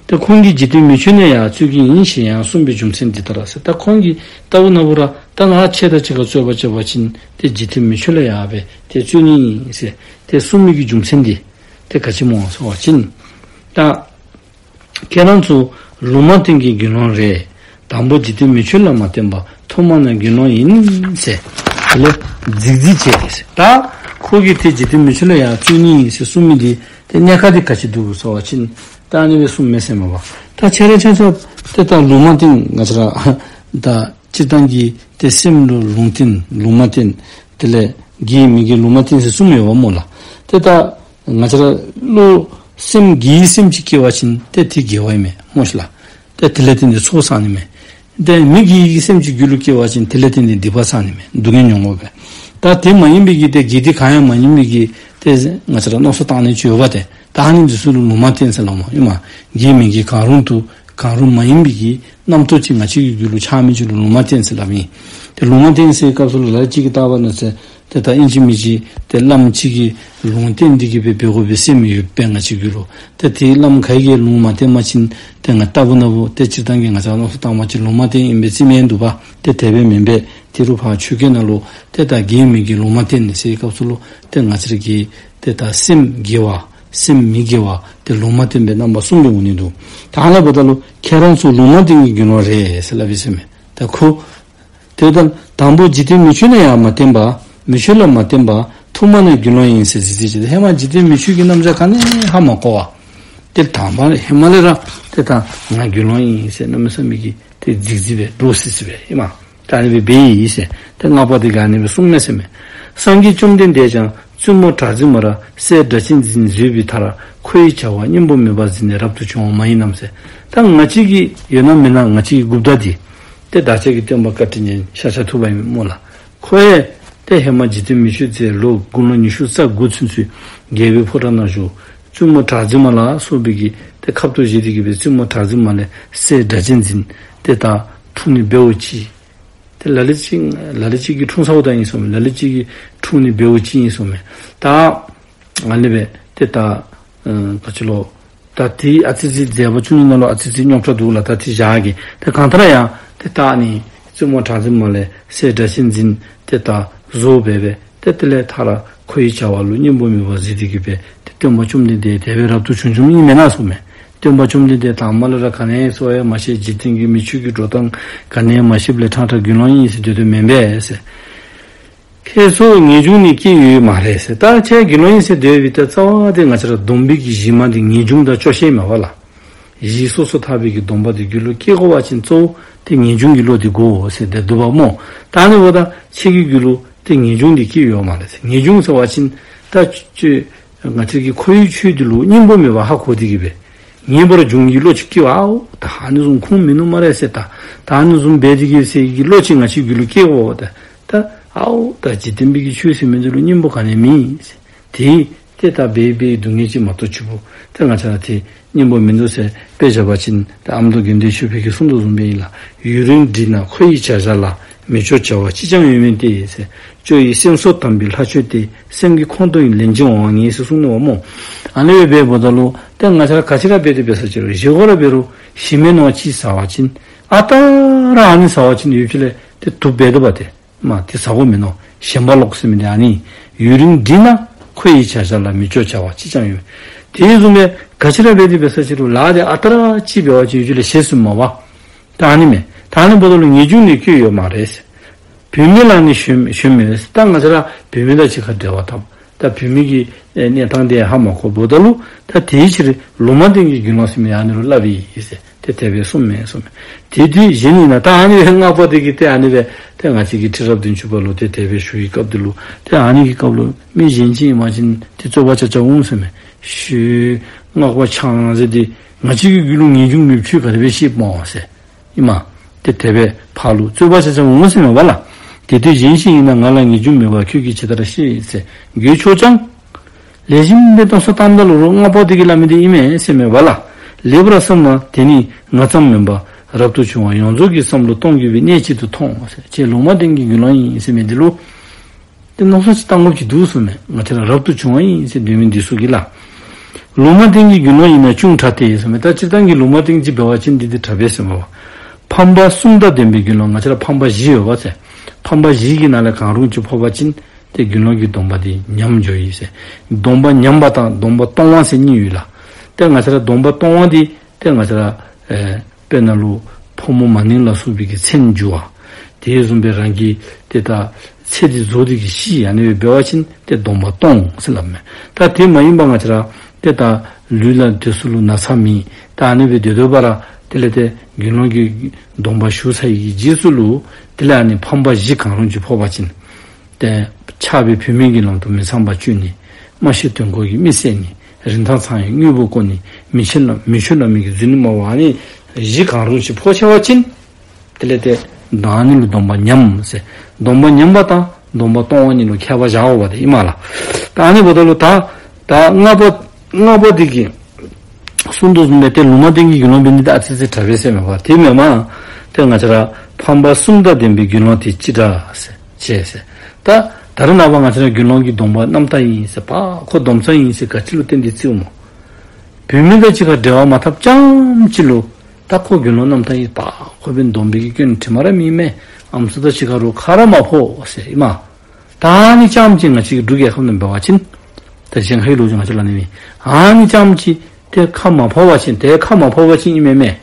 ཏེ་ཁོང་གིས་འཇིག་རྟེན་མི་ཆོས་ནས་ཡང་རྩོད་ཀྱི་ཡིན་ཞེས་ཡང་གསུངས་པའི་རྒྱུ་མཚན་འདི་ལྟར་ཟེར། ད་ཁོང་གིས་ལྟ་བུ་ན་བུ་ར་ད་ང་ཁྱེད་དང་གཅིག་ཁར་རྩོད་པ་རྐྱབ་པ་ཅིན་ཏེ་འཇིག་རྟེན་མི་ཆོས་ལས་ཡར་སྦེ་ཏེ་རྩོད་ནི་ཨིན་ཟེར་ཏེ་གསུངས་མི་གི་རྒྱུ་མཚན་འདི་ཏེ་ག་ཅི་སྨོ་ཟེར་བ་ཅིན་ད་ཁྱེད་རང་ཚོ་ལུང་མ་བསྟན་གྱི་དགེ་སློང་རེད། དང་པོ་འཇིག་རྟེན་མི་ཆོས་ལ་མ་བརྟེན་པར་ཐོག་མ་ནས་དགེ་སློང་ཡིན་ཟེར། དེ་ལས་རྫིག་རྫིག་བྱས་ཟེར། ད་ཁོ་གིས་ཏེ་འཇིག་རྟེན་མི་ཆོས་ལ་ཡར་རྩོད་ནི་ཨིན་ཟེར་གསུངས་མི་འདི་ཏེ་གནད་ཁག་འདི་ག་ཅི་འདུག་ཟེར་བ་ཅིན་ད་ཨ་ནི་སྦེ་གསུངམ་མས་ཟེར་མས་པ། ད་ཁྱེད་ར་ཁྱེད་ཚོ་ཏེ་ད་ལུང་མ་བསྟན་ང་བཅས་ར་ད་སྤྱིར་བཏང་གི་ཏེ་སེམས་ལུ་ལུང་བསྟན་ལུང་མ་བསྟན་དེ་ལས་དགེ་མི་དགེ་ལུང་མ་བསྟན་ཟེར་གསུངམ་ཡོདཔ་སྨོ་ལགས། ཏེ་ད་ང་བཅས་ར་བློ་སེམས་དགེ་བའི་སེམས་ཅིག་སྐྱེ་བ་ཅིན་ཏེ་དེ་དགེ་བ་ཨིན་མས་སྨོ་ཤིག་ལགས། ཏེ་དེ་ལས་བརྟེན་ཏེ་ཚོགས་བསགས་ནི་མས། ཏེ་མི་དགེ་བའི་སེམས་ཅིག་རྒྱུད་ལུ་སྐྱེ་བ་ཅིན་དེ་ལས་བརྟེན་ཏེ་སྡིག་པ་བསགས་ནི་མས། སྡུག་བསྔལ་མྱོང་དགོ་པས། ད་དེ་མ་ཡིན་པའི་གི་ཏེ་དགེ་སྡིག་གང་ཡང་མ་ཡིན་པའི་གི་ཏེ་ང་བཅས་ར་མནོ་བསམ་བཏང་ནི་ཅིག་ཡོད་པ་ཏེ་ད་ཨ་ནི་འདི་ཚུ་ལུ་ལུང་མ་བསྟན་ཟེར་སླབ་སྨོ་ཨིན་མས། དགེ་མི་དགེ་གང་རུང་དུ་གང་རུང་མ་ཡིན་པའི་གི་རྣམ་རྟོག་ཅིག་ང་བཅས་ཀྱི་རྒྱུད་ལུ་ཆགས་མི་ཅིག་ལུ་ལུང་མ་བསྟན་ཟེར་སླབ་ཨིན། ཏེ་ལུང་མ་བསྟན་ཟེར་བའི་སྐབས་སུ་ལུ་ལ་ལུ་ཅིག་གིས་བལྟ་བ་ན་ཟེར་ཏེ་ད་ཨིན་ཅི་མིན་ཅི་ཏེ་བླམ་ཅིག་གིས་ལུང་བསྟན་འདི་གིས་སྦེ་འབད་དགོ་པའི་སེམས་ཡོད་པས་ང་བཅས་ཀྱི་རྒྱུད་ལུ། ཏེ་དེ་བླམ་ག་གིས་ལུང་མ་བསྟན་པ་ཅིན་ཏེ་ང་ལྟ་བུ་ན་བུ་ཏེ་སྤྱིར་བཏང་གི་ང་བཅས་མནོ་བསམ་བཏང་པ་ཅིན་ལུང་མ་བསྟན་ཨིན་པའི་རྩིས་མེད་འདུག་པ། ཏེ་དེ་སྦེ་མེན་པས། དེ་རུང་ཕར་ཆོས་སྐད་ནང་ལུ་ཏེ་ད་དགེ་མི་དགེ་ལུང་མ་བསྟན་ཟེར་བའི་སྐབས་སུ་ལུ་ཏེ་ང་བཅས་ར་གི་ཏེ་ད་སེམས་དགེ་བ་སེམས་མི་དགེ་བ་ཏེ་ལུང་མ་བསྟན་པའི་རྣམ་པ་གསུམ་སྦེ་འོང་ནི་འདུག། ད་ཨ་ནཱ་འབདཝ་ད་ལུ་ཁྱེད་རང་ཚོ་ལུང་མ་བསྟན་གྱི་དགེ་སློང་རེད་ཟེར་སླབ་ཨིན་ཟེར་མས། ད་ཁོ་དེ་ད་དང་པོ་འཇིག་རྟེན་མི་ཆོས་ནས་ཡང་མ་བརྟེན་པ་མི་ཆོས་ལ་མ་བརྟེན་པ་ཐོག་མ་ནས་དགེ་སློང་ཡིན་ཟེར་རྫིག་རྫིག་བྱས་ཏེ་ཧེ་མ་འཇིག་རྟེན་མི་ཆོས་ཀྱི་རྣམ་གཞག་ག་ནི་ཧ་མ་གོ་བར་ཏེ་དང་པ་ཧེ་མ་ལས་ར་ཏེ་ད་ང་དགེ་སློང་ཡིན་ཟེར་གནམ་མེད་ས་མེད་ཀྱི་ཏེ་རྫིག་རྫིག་སྦེ་འདྲོག་སི་སི་སྦེ་ཨིན་མས། ད་ཨ་ནི་སྦེ་འབད་ཡི་ཟེར་ཏེ་སྔགས་པ་དེ་གིས་ཨ་ནི་སྦེ་གསུངམ་མས་ཟེར་མས། སངས་རྒྱས་བཅོམ་ལྡན་འདས་ཀྱང་བཙུན་མོ་གྲགས་འཛིན་མ་ར་སྲས་སྒྲ་གཅན་འཛིན་བཟོད་པའི་མཐར། ཁོ་ཡི་བྱ་བ་སྙིང་པོ་མེད་པར་གཟིགས་ནས་རབ་ཏུ་བྱུང་བ་མ་ཡིན་ནམ་ཟེར། ད་ང་བཅས་ཀྱི་ཡོད་ན་མེད་ན་ང་བཅས་ཀྱི་གུཔྟ་འདི་ཏེ་བདག་ཅག་གི་སྟོན་པ་བཀའ་དྲིན་ཅན་ཤཱཀྱ་ཐུབ་པ་ཨིན་མས་སྨོ་ལགས། ཁོ་ཡང་ཏེ་ཧེ་མ་འཇིག་རྟེན་མི་ཆོས་མཛད་ལོ་དགུང་ལོ་ཉི་ཤུ་རྩ་དགུ་ཚུན་ཚོད་རྒྱལ་པོའི་ཕོ་བྲང་ནང་བཞུགས། བཙུན་མོ་གྲགས་འཛིན་མ་ལ་སོགས་པའི་གི་ཏེ་ཁབ་ཏུ་བཞེས་ཏེ་གི་སྦེ་བཙུན་མོ་གྲགས་འཛིན་མ་ལས་སྲས་སྒྲ་གཅན་འཛིན་ཏེ་ད་འཁྲུངས་ནི་འབདཝ་ཅིག། ཏེ་ལ་ལུ་ཅིག་ལ་ལུ་ཅིག་གིས་འཁྲུངས་ཚརཝ་ད་ཨིན་གསུངམ་མས། ལ་ལུ་ཅིག་གིས་འཁྲུངས་ནི་འབདཝ་ཅིག་ཨིན་གསུངམ་མས། ད་ཨ་ནི་སྦེ་ཏེ་ད་ཨ་ག་ཅི་ལོ་ ད་དེ་ཨ་ཙི་ཙི་མཛད་པ་བཅུ་གཉིས་ནང་ལུ་ཨ་ཙི་ཙི་རྙོག་དྲ་འདུག་ལགས། ད་དེ་བཞག་གེ། ད་གང་ལྟར་ཡང་ཏེ་ད་ཨ་ནི་བཙུན་མོ་གྲངས་འཛིན་མ་ལས་སྲས་སྒྲ་གཅན་འཛིན་ཏེ་ད་བཟོ་སྦེ་སྦེ་ཏེ་དེ་ལས་མཐར་འཁོར་བའི་བྱ་བ་ལུ་སྙིང་པོ་མེད་པར་གཟིགས་ཏེ་གི་སྦེ་ཏེ་སྟོན་པ་བཅོམ་ལྡན་འདས་དེ་སྦེ་རབ་ཏུ་བྱུང་བྱུངམ་ཨིན་མེན་ན་གསུངམ་མས། སྟོན་པ་བཅོམ་ལྡན་འདས་དང་པ་ལས་ར་ག་ནི་གསོལ་བ་ཡང་མ་བཤད། འཇིག་རྟེན་གྱི་མི་ཆོས་ཀྱི་འགྲོ་སྟངས་ག་ནི་ཡང་མ་ཤེསཔ་ལས་ཁྲང་ཁྲ་དགེ་སློང་ཨིན་ཟེར་སྡོད་དོ་མེན་པས་ཟེར། ཁྱེད་ཚོ་ངེས་འབྱུང་ནི་སྐྱེས་ཡོད་མ་རེད་ཟེར། ད་ཁྱེད་དགེ་སློང་ཨིན་ཟེར་སྡོད་པའི་ད་རྩ་བ་དེ་ང་བཅས་ར་སྡོམ་པའི་གི་གཞི་མ་དེ་ངེས་འབྱུང་དང་སྐྱོ་ཤས་མས་པ་ལགས། གཞི་སོ་སོར་ཐར་པའི་གི་སྡོམ་པ་དེ་རྒྱུད་ལུ་སྐྱེ་དགོ་པ་ཅིན་གཙོ་བོ་དེ་ངེས་འབྱུང་གི་བློ་དེ་དགོ་ཟེར་དེ་འདུག་པ་སྨོ། ད་ཨ་ནི་འབདཝ་ད་ཁྱེད་ཀྱི་རྒྱུད་ལུ་དེ་ངེས་འབྱུང་དེ་སྐྱེས་ཡོད་མ་རེད་ཟེར། ངེས་འབྱུང་ཟེར་བ་ཅིན་ད་ཁྱོད་ང་བཅས་ཀྱི་འཁོར་བའི་ཆོས་འདི་ལུ་སྙིང་པོ་མེད་པར་ཧ་གོ་སྟེ་གི་སྦེ་ངེས་པར་འབྱུང་གི་བློ་ཅིག་སྐྱེ་བ། ཨའོ་ད་ཨ་ནི་བཟུམ་ཁུངས་མིན་ནུག་སྨ་རེ་ཟེར། ད་ད་ཨ་ནི་བཟུམ་འབད་དེ་གི་ཟེར་གྱི་བློ་ཅིག་ང་བཅས་རྒྱུད་ལུ་སྐྱེ་དགོ་པ། ད་ད་ཨའོ་ད་འཇིག་རྟེན་པའི་གི་ཆོས་ཟེར་མི་འདི་ལུ་སྙིང་པོ་ག་ནི་མེད་ཟེར། དེ་ཏེ་ད་འབད་འབད་སྡུག་བསྔལ་ཅིག་མ་གཏོགས་ཆུ་བུ་ཏེ་ང་བཅས་ར་དེ་སྙིང་པོ་མིན་འདུག་ཟེར། དཔེ་བཞག་པ་ཅིན་ད་ཨ་མདོ་དགེ་འདུན་ཆོས་འཕེལ་གྱིས་གསུངས་དོ་བཟུམ་སྦེ་ཨིན་ལགས། ཡུན་རིང་འདྲིས་ན་འཁོར་བའི་བྱ་བཞག་ལ། མི་ལྕོགས་བྱ་བ་ཅིས་ཀྱང་ཡོད་མིན་ཏེ་ཟེར། སྐྱོ་བའི་སེམས་སོགས་དམ་པའི་ལྷ་མཆོད་དེ། སེམས་ཀྱི་ཁོང་དུ་ཡང་ལན་ཅིག་འོང་བ་ངེས་ཟེར་གསུངས་ནུག་པ་སྨོ། ཨ་ནི་སྦེ་འབདཝ་ད་ལུ་ཏེ་ང་བཅས་ར་ག་ཅི་ར་འབད་དེ་འབད་ས་ཅི་རུང་བཞེས་སྒོ་ར་འབད་རུང་གཞི་མེད་ནོ་ཅིག་ཟ་བ་ཅིན་ཨ་རྟག་ར་ཨ་ནི་ཟ་བ་ཅིན་ཡུན་ཅིག་ལས་ཏེ་དུག་འབད་དོ་བ། ཏེ་མ་ཏེ་ཟ་དགོ་མིན་ནོ། ཞེན་པ་ལོག་ཟེར་མི་འདི་ཨ་ནི། ཡུན་རིང་འདྲིས་ན་འཁོར་བའི་བྱ་བཞག་ལ། མི་ལྕོགས་བྱ་བ་ཅིས་ཀྱང་ཡོད། དེ་བཟུམ་སྦེ་ག་ཅི་ར་འབད་དེ་འབད་ས་ཅི་རུང་ལཱ་དེ་ཨ་རྟག་ར་ཅིག་འབད་བ་ཅིན་ཡུན་ཅིག་ལས་ཞེད་སུ་མ་བ། ད་ཨ་ནི་མས། ད་ཨ་ནི་འབདཝ་ད་ལུ་ངེས་འབྱུང་ནི་སྐྱེས་ཡོད་མ་རེད་ཟེར། བུད་མེད་ལ་ནི་ཞོན་ཞོན་མི་འོས་ཟེར། ད་ང་བཅས་ར་བུད་མེད་དང་གཅིག་ཁར་འབྲེལ་བ་འཐབ། ད་བུད་མེད་ཀྱི་ཨེ་གནས་སྟངས་དེ་ཧ་མ་གོ་འབདཝ་ད་ལུ་ད་དེའི་ཕྱིར་ལུང་མ་བསྟན་གྱི་དགེ་སློང་ཟེར་མི་ཨ་ནི་ལུ་སླབ་ཨིན་ཟེར། ཏེ་དེ་སྦེ་གསུངམ་མས་གསུངམ་མས། དེ་དུས་གཞན་ཡིན་ན། ད་ཨ་ནི་སྔགས་པ་དེ་གིས་ཏེ་ཨ་ནི་སྦེ་ཏེ་ང་བཅས་ཀྱི་ཁྲི་རབས་བདུན་ཅུ་པ་ལུ་ཏེ་དེ་སྦེ་ཞུ་བའི་སྐབས་དེ་ལུ་ཏེ་ཨ་ནི་གི་སྐབས་ལུ་མི་གཞན་ཅིག་ཨིན་པ་ཅིན་ཏེ་རྩོད་པ་རྐྱབ་རྐྱབ་འོང་ཟེར་མས། ཤོད། སྔགས་པ་ཆང་ཟེར་དེ་ང་བཅས་ཀྱི་རྒྱུད་ལུ་ངེས་འབྱུང་མེདཔ་ཁྱོད་ག་དེ་སྦེ་ཤེསཔ་སྨོ་ཟེར། ཨིན་མས། ཏེ་དེ་སྦེ་ཕར་ལུ་རྩོད་པ་རྐྱབ་རྐྱབ་འོང་ཟེར་མས་པ་ལགས། དེ་དུས་གཞན་ཞིག་ཡིན་ན་ང་ལ་ངེས་འབྱུང་མེད་པ་ཁྱོད་ཀྱིས་ཇི་ལྟར་ཤེས་ཟེར་འགྱོད་ཆོག་ཀྱང་། ལེགས་ཤོམ་སྦེ་མནོ་བསམ་བཏངམ་ད་ལུ་རུང་སྔགས་པ་དེ་གིས་སླབ་མི་དེ་ཨིན་མས་ཟེར་མས་པ་ལགས། ལེགས་པར་བསམ་ན་དེ་ནི་ང་ཙམ་མིན་པར་རབ་ཏུ་བྱུང་བ་ཡོངས་རྫོགས་ཀྱི་བསམ་བློ་གཏོང་དགོས་པའི་གནད་ཅིག་ཏུ་མཐོང་ཟེར། ཁྱེད་ལུང་མ་བསྟན་གྱི་དགེ་སློང་ཡིན་ཟེར་མི་འདི་ལུ་ཏེ་མནོ་བསམ་ཅིག་བཏང་དགོཔ་ཅིག་འདུག་གསུངམ་མས། ང་བཅས་ར་རབ་ཏུ་བྱུང་བ་ཡིན་ཟེར་སྡོད་མི་འདི་ཚུ་གིས་ལགས། ལུང་མ་བསྟན་གྱི་དགེ་སློང་ཡིན་ན་ཅུང་དྲག་སྟེ་ཟེར་མས། ད་སྤྱིར་བཏང་གི་ལུང་མ་བསྟན་གྱི་འབད་བ་ཅིན་འདི་འདི་དྲག་པས་ཟེར་མས་པ། ཕམ་པ་གསུམ་དང་ལྡན་པའི་དགེ་སློང་། ང་བཅས་ར་ཕམ་པ་བཞི་ཡོད་པ་ཟེར། ཕམ་པ་བཞི་གི་ནང་ལས་གང་རུང་ཅིག་ཕོག་པ་ཅིན་ཏེ་དགེ་སློང་གི་སྡོམ་པ་འདི་ཉམས་འགྱོཝ་ཨིན་ཟེར། སྡོམ་པ་ཉམས་པ་དང་སྡོམ་པ་གཏོང་བ་ཟེར་གཉིས་ཡོད་ལགས། ཏེ་ང་བཅས་ར་སྡོམ་པ་གཏོང་བ་འདི་ཏེ་ང་བཅས་ར་ཨེ་དཔེར་ན་ལུ་ཕོ་མོ་མ་ནིང་ལ་སོགས་པའི་གི་མཚན་འཇུག་པ། དེ་བཟུམ་སྦེ་རང་གི་ཏེ་ད་ཚེ་འདི་རྫོགས་ཏེ་གི་ཤི་ཡར་ནི་སྦེ་འབད་བ་ཅིན་ཏེ་སྡོམ་པ་གཏོང་ཟེར་སླབ་མས། ད་དེ་མ་ཡིན་པ་ང་བཅས་ར་ཏེ་ད་ལུས་ལ་དེ་ཚུ་ལུ་ན་ཚ་མེད། ད་ཨ་ནི་སྦེ་སྡོད་སྡོད་པ་ར་དེ་ལས་ཏེ་དགེ་སློང་གི་སྡོམ་པ་ཞུ་ཚར་བའི་གི་རྗེས་སུ་ལུ་དེ་ལས་ཨ་ནི་ཕམ་པ་བཞི་གང་རུང་ཅིག་ཕོག་པ་ཅིན་ཏེ་ཆགས་པའི་བུད་མེད་ཀྱི་ལམ་དུ་མི་ཚངས་པར་སྤྱོད་ནི། སྨྲ་ཤེས་དོན་གོ་གི་མི་བསད་ནི། རིན་ཐང་ཚང་བའི་དངོས་པོ་བརྐོ་ནི། མི་ཆོས་ལ་མི་ཆོས་བླ་མའི་གི་རྫུན་ནི་སྨྲ་བ། ཨ་ནི་བཞི་གང་རུང་ཅིག་ཕོག་ཆེ་བ་ཅིན་དེ་ལས་ཏེ་ད་ཨ་ནི་ལུ་སྡོམ་པ་ཉམས་ཟེར། སྡོམ་པ་ཉམས་པ་དང་སྡོམ་པ་གཏོང་བ་གཉིས་ལུ་ཁྱད་པར་བཞག་དགོཔ་དེ་ཨིན་མས་ལགས། ད་ཨ་ནི་འབདཝ་ད་ལུ་ད་ད་སྔགས་པ་སྔགས་པ་དེ་གིས་གསུངས་དོ་བཟུམ་སྦེ་ཏེ་ལུང་མ་བསྟན་གྱི་དགེ་སློང་འབད་ནི་དེ་ཨ་ཙི་ཙི་དྲག་པས་ཟེར་མས་པ། དེ་མེན་པར་ཏེ་ང་བཅས་ར་ཕམ་པ་གསུམ་དང་ལྡན་པའི་དགེ་སློང་དེ་ཅི་འདྲ་ཟེར་བྱས་ཟེར། ད་ད་རེས་ནངས་པ་ང་བཅས་ར་དགེ་སློང་གི་སྡོམ་པ་རྣམ་དག་ཨིན་ཟེར་པ། ཁོ་སྡོམ་བཟང་ཨིན་ཟེར་ག་ཅི་ལུ་བརྟེན་ཏེ་བརྩིཝ་སྨོ། བུད་མེད་དང་གཅིག་ཁར་འབྲེལ་བ་མ་འཐབ་རྐྱངམ་ཅིག་ལུ་ད་ཁོ་དགེ་སློང་རྣམ་དག་ཨིན་པ། ཁོ་སྦེ་སྡོམ་པའི་གི་སྐྱོན་དྲི་མ་ར་མེད་མས། ཨམ་སྲུ་དང་གཅིག་ཁར་རུང་ཁ་ར་མ་ཕོག་ཟེར་ཨིན་མས། ད་ཨ་ནི་རྐྱངམ་ཅིག་ང་བཅས་ཀྱི་འབྲུག་རྒྱལ་ཁབ་ནང་འབད་བ་ཅིན་ད་གཞན་ཁའི་ལོ་རྒྱུས་ང་བཅས་སླབ་ནི་མེད། ཨ་ནི་རྐྱངམ་ཅིག་ཏེ་ཁ་མ་ཕོག་པ་ཅིན་ཏེ་ཁ་མ་ཕོག་པ་ཅིན་ཨིན་མས་མས།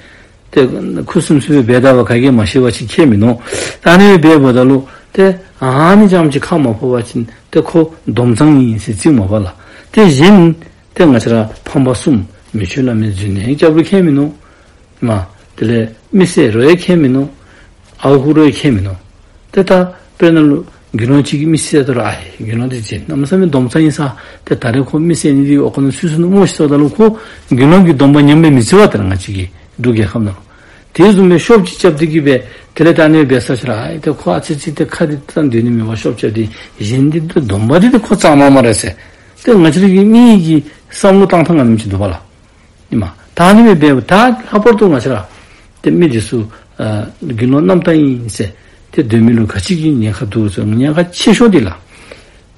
ཏེ་ཁུ་སིམ་སིམ་སྦེ་འབད་ད་བ་ག་གིས་མ་ཤེས་པ་ཅིན་ཁྱད་མིན་ནུག། ད་ཨ་ནི་སྦེ་འབདཝ་ད་ལུ་ཏེ་ཨ་ནི་རྐྱངམ་ཅིག་ཁ་མ་ཕོག་པ་ཅིན་ཏེ་ཁོ་སྡོམ་བཟང་ཨིན་ཟེར་བརྩིཝ་མས་པ་ལགས། ཏེ་གཞན་ཏེ་ང་བཅས་ར་ཕམ་པ་གསུམ་མི་ཆོས་བླ་མའི་རྫུན་ནི་རྐྱབ་རུང་ཁྱད་མིན་ནུག། མ་དེ་ལས་མི་བསད་རུང་ཡང་ཁྱད་མིན་ནུག། ཨརཝ་རྐུ་རུང་ཡང་ཁྱད་མིན་ནུག། ཏེ་ད་དཔེར་ན་ལུ་དགེ་སློང་ཅིག་གིས་མི་བསད་ད་རུང་ཨའེ་དགེ་སློང་འདི་ཅིག་གནམ་མེད་ས་མེད་སྡོམ་བཟང་ཨིན་ས། ཏེ་ད་རེས་ཁོ་མི་བསད་ནི་འདི་འོག་ཁང་ནང་ཚུད་སོ་ནུག་སྨོ་ཟེརཝ་ད་ལུ་ཁོ་དགེ་སློང་གི་སྡོམ་པ་ཉམས་པས་མི་བརྩི་བ། ད་རེས་ང་བཅས་ཀྱི་འབྲུག་རྒྱལ་ཁབ་ནང་ལུ་དེ་བཟུམ་སྦེ་ཤོབ་ཅིག་རྐྱབ་སྟེ་གི་སྦེ་དེ་ལས་ད་ཨ་ནི་སྦེ་ས་ཕྱི་ར་ཨའེ་ཏེ་ཁོ་ཨ་ཙི་ཙི་ཏེ་ཁ་འདི་བཏང་སྡོད་ནི་མེད་པར་ཤོབ་རྐྱབ་སྟེ་གཞན་འདི་ཏེ་སྡོམ་པ་འདི་ཏེ་ཁོ་གཙང་མ་སྨ་རེ་ཟེར། ཏེ་ང་བཅས་ར་གི་མི་གི་བསམ་བློ་བཏང་ཐངས་ཨ་ནེམ་ཅིག་འདུག་པ་ལགས། ཨིན་མས། ད་ཨ་ནི་སྦེ་འབདཝ་ད་ལྷག་པར་དུ་ང་བཅས་ར་ཏེ་མི་འདི་ཚུ་ཨ་དགེ་སློང་རྣམ་དག་ཨིན་ཟེར་ཏེ་སྡོད་མི་ལུ་ག་ཅི་གི་ཉེན་ཁ་འདུག་ཟེར་ཉེན་ཁ་ཆེ་ཤོས་འདི་ལགས།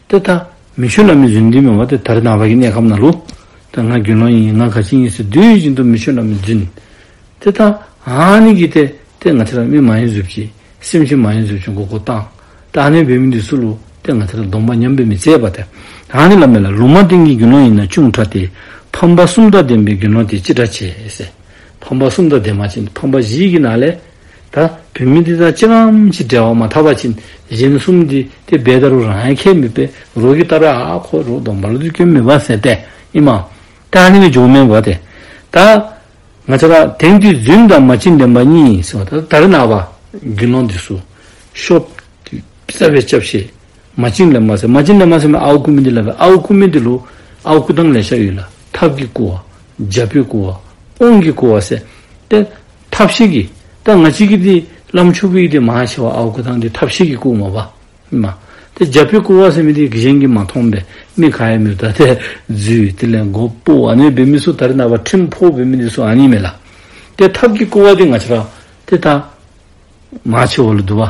ཏེ་ད་མི་ཆོས་བླ་མའི་རྫུན་འདི་མེན་པར་ཏེ་ད་རེས་ནངས་པ་གི་གནས་སྐབས་ནང་ལུ་ ད་ང་དགེ་སློང་ཨིན་ང་ག་ཅི་ཨིན་ཟེར་སྡོད་བཞིན་དུ་མི་ཆོས་རྣམས་རྫུན། ཏེ་ད་ཨ་ནི་གིས་ཏེ་ཏེ་ང་བཅས་ར་མི་མ་ཡིན་བཟུམ་ཅིག་སེམས་ཅན་མ་ཡིན་བཟུམ་ཅིག་མགུ་སྐོར་བཏང་། ད་ཨ་ནི་འབད་མི་འདི་ཚུ་ལུ་ཏེ་ང་བཅས་ར་སྡོམ་པ་ཉམས་པའི་མི་བྱེད་པ་ཏེ། ཨ་ནི་སླབ་མས་ལགས། ལུང་མ་བསྟན་གྱི་དགེ་སློང་ཡིན་ན་ཅུང་ཕྲ་སྟེ། ཕམ་པ་གསུམ་དང་ལྡན་པའི་དགེ་སློང་དེ་ཅི་འདྲ་བྱེད་ཟེར། ཕམ་པ་གསུམ་དང་ལྡན་པ་ཅིན་ཕམ་པ་བཞི་གི་ནང་ལས་ད་བུད་མེད་འདི་དང་ཅི་ཙམ་ཅིག་འབྲེལ་བ་མ་འཐབ་པ་ཅིན་གཞན་གསུམ་འདི་ཏེ་འབད་ད་རུང་རང་ཡང་ཁྱད་མེད་པས། རོགས་ཀྱིས་ལྟ་རུང་ཨ་ཁོ་རོགས་སྡོམ་པ་ལུ་འདི་སྐྱོན་མེད་པ་ཟེར་ཏེ་ཨིན་མས། ད་ཨ་ནི་སྦེ་འགྱོཝ་མས་པ་ཏེ། ད་ང་བཅས་ར་དེང་དུས་རྫུན་དང་མ་བྱིན་ལེན་པ་གཉིས་ཟེར་བ་ད་ད་རེས་ནངས་པ་དགེ་སློང་འདི་ཚུ་ཤོབ་ཏེ་རྩ་བའི་སྐྱབས་ཤེས། མ་བྱིན་ལེན་པ་ཟེར། མ་བྱིན་ལེན་པ་ཟེར་མི་ཨརཝ་རྐུ་མི་འདི་སླབ་པས། ཨརཝ་རྐུ་མི་འདི་ལུ་ཨརཝ་རྐུ་ཐངས་ལེ་ཤ་ཡོད་ལགས། ཐབས་ཀྱིས་རྐུ་བ། རྒྱབ་སྤྱོད་རྐུ་བ། དབང་གིས་རྐུ་བ་ཟེར། ཏེ་ཐབས་ཤེས་ཀྱིས་ད་ང་བཅས་ཀྱི་འདི་བླམ་ཆོས་སྐུ་གི་འདི་མང་ཆེ་བ་ཨརཝ་རྐུ་ཐངས་འདི་ཐབས་ཤེས་ཀྱིས་རྐུ་མས་པ། མ་ཏེ་རྒྱབ་སྤྱོད་རྐུ་བ་ཟེར་མི་འདི་གཞན་གྱིས་མ་མཐོང་པས། མི་ག་ཡང་མེད་ད་ཏེ་འཛུལ་དེ་ལས་མགོ་སྤོ་ཨ་ནི་འབད་མི་ཚུ་ད་རེས་ནངས་པ་ཁྲིམས་ཕོག་འབད་མི་འདི་ཚུ་ཨ་ནི་མས་ལགས། ཏེ་ཐབས་ཀྱིས་རྐུ་བ་འདི་ང་བཅས་ར་ཏེ་ད་མང་ཆེ་བ་ལུ་འདུག་པ།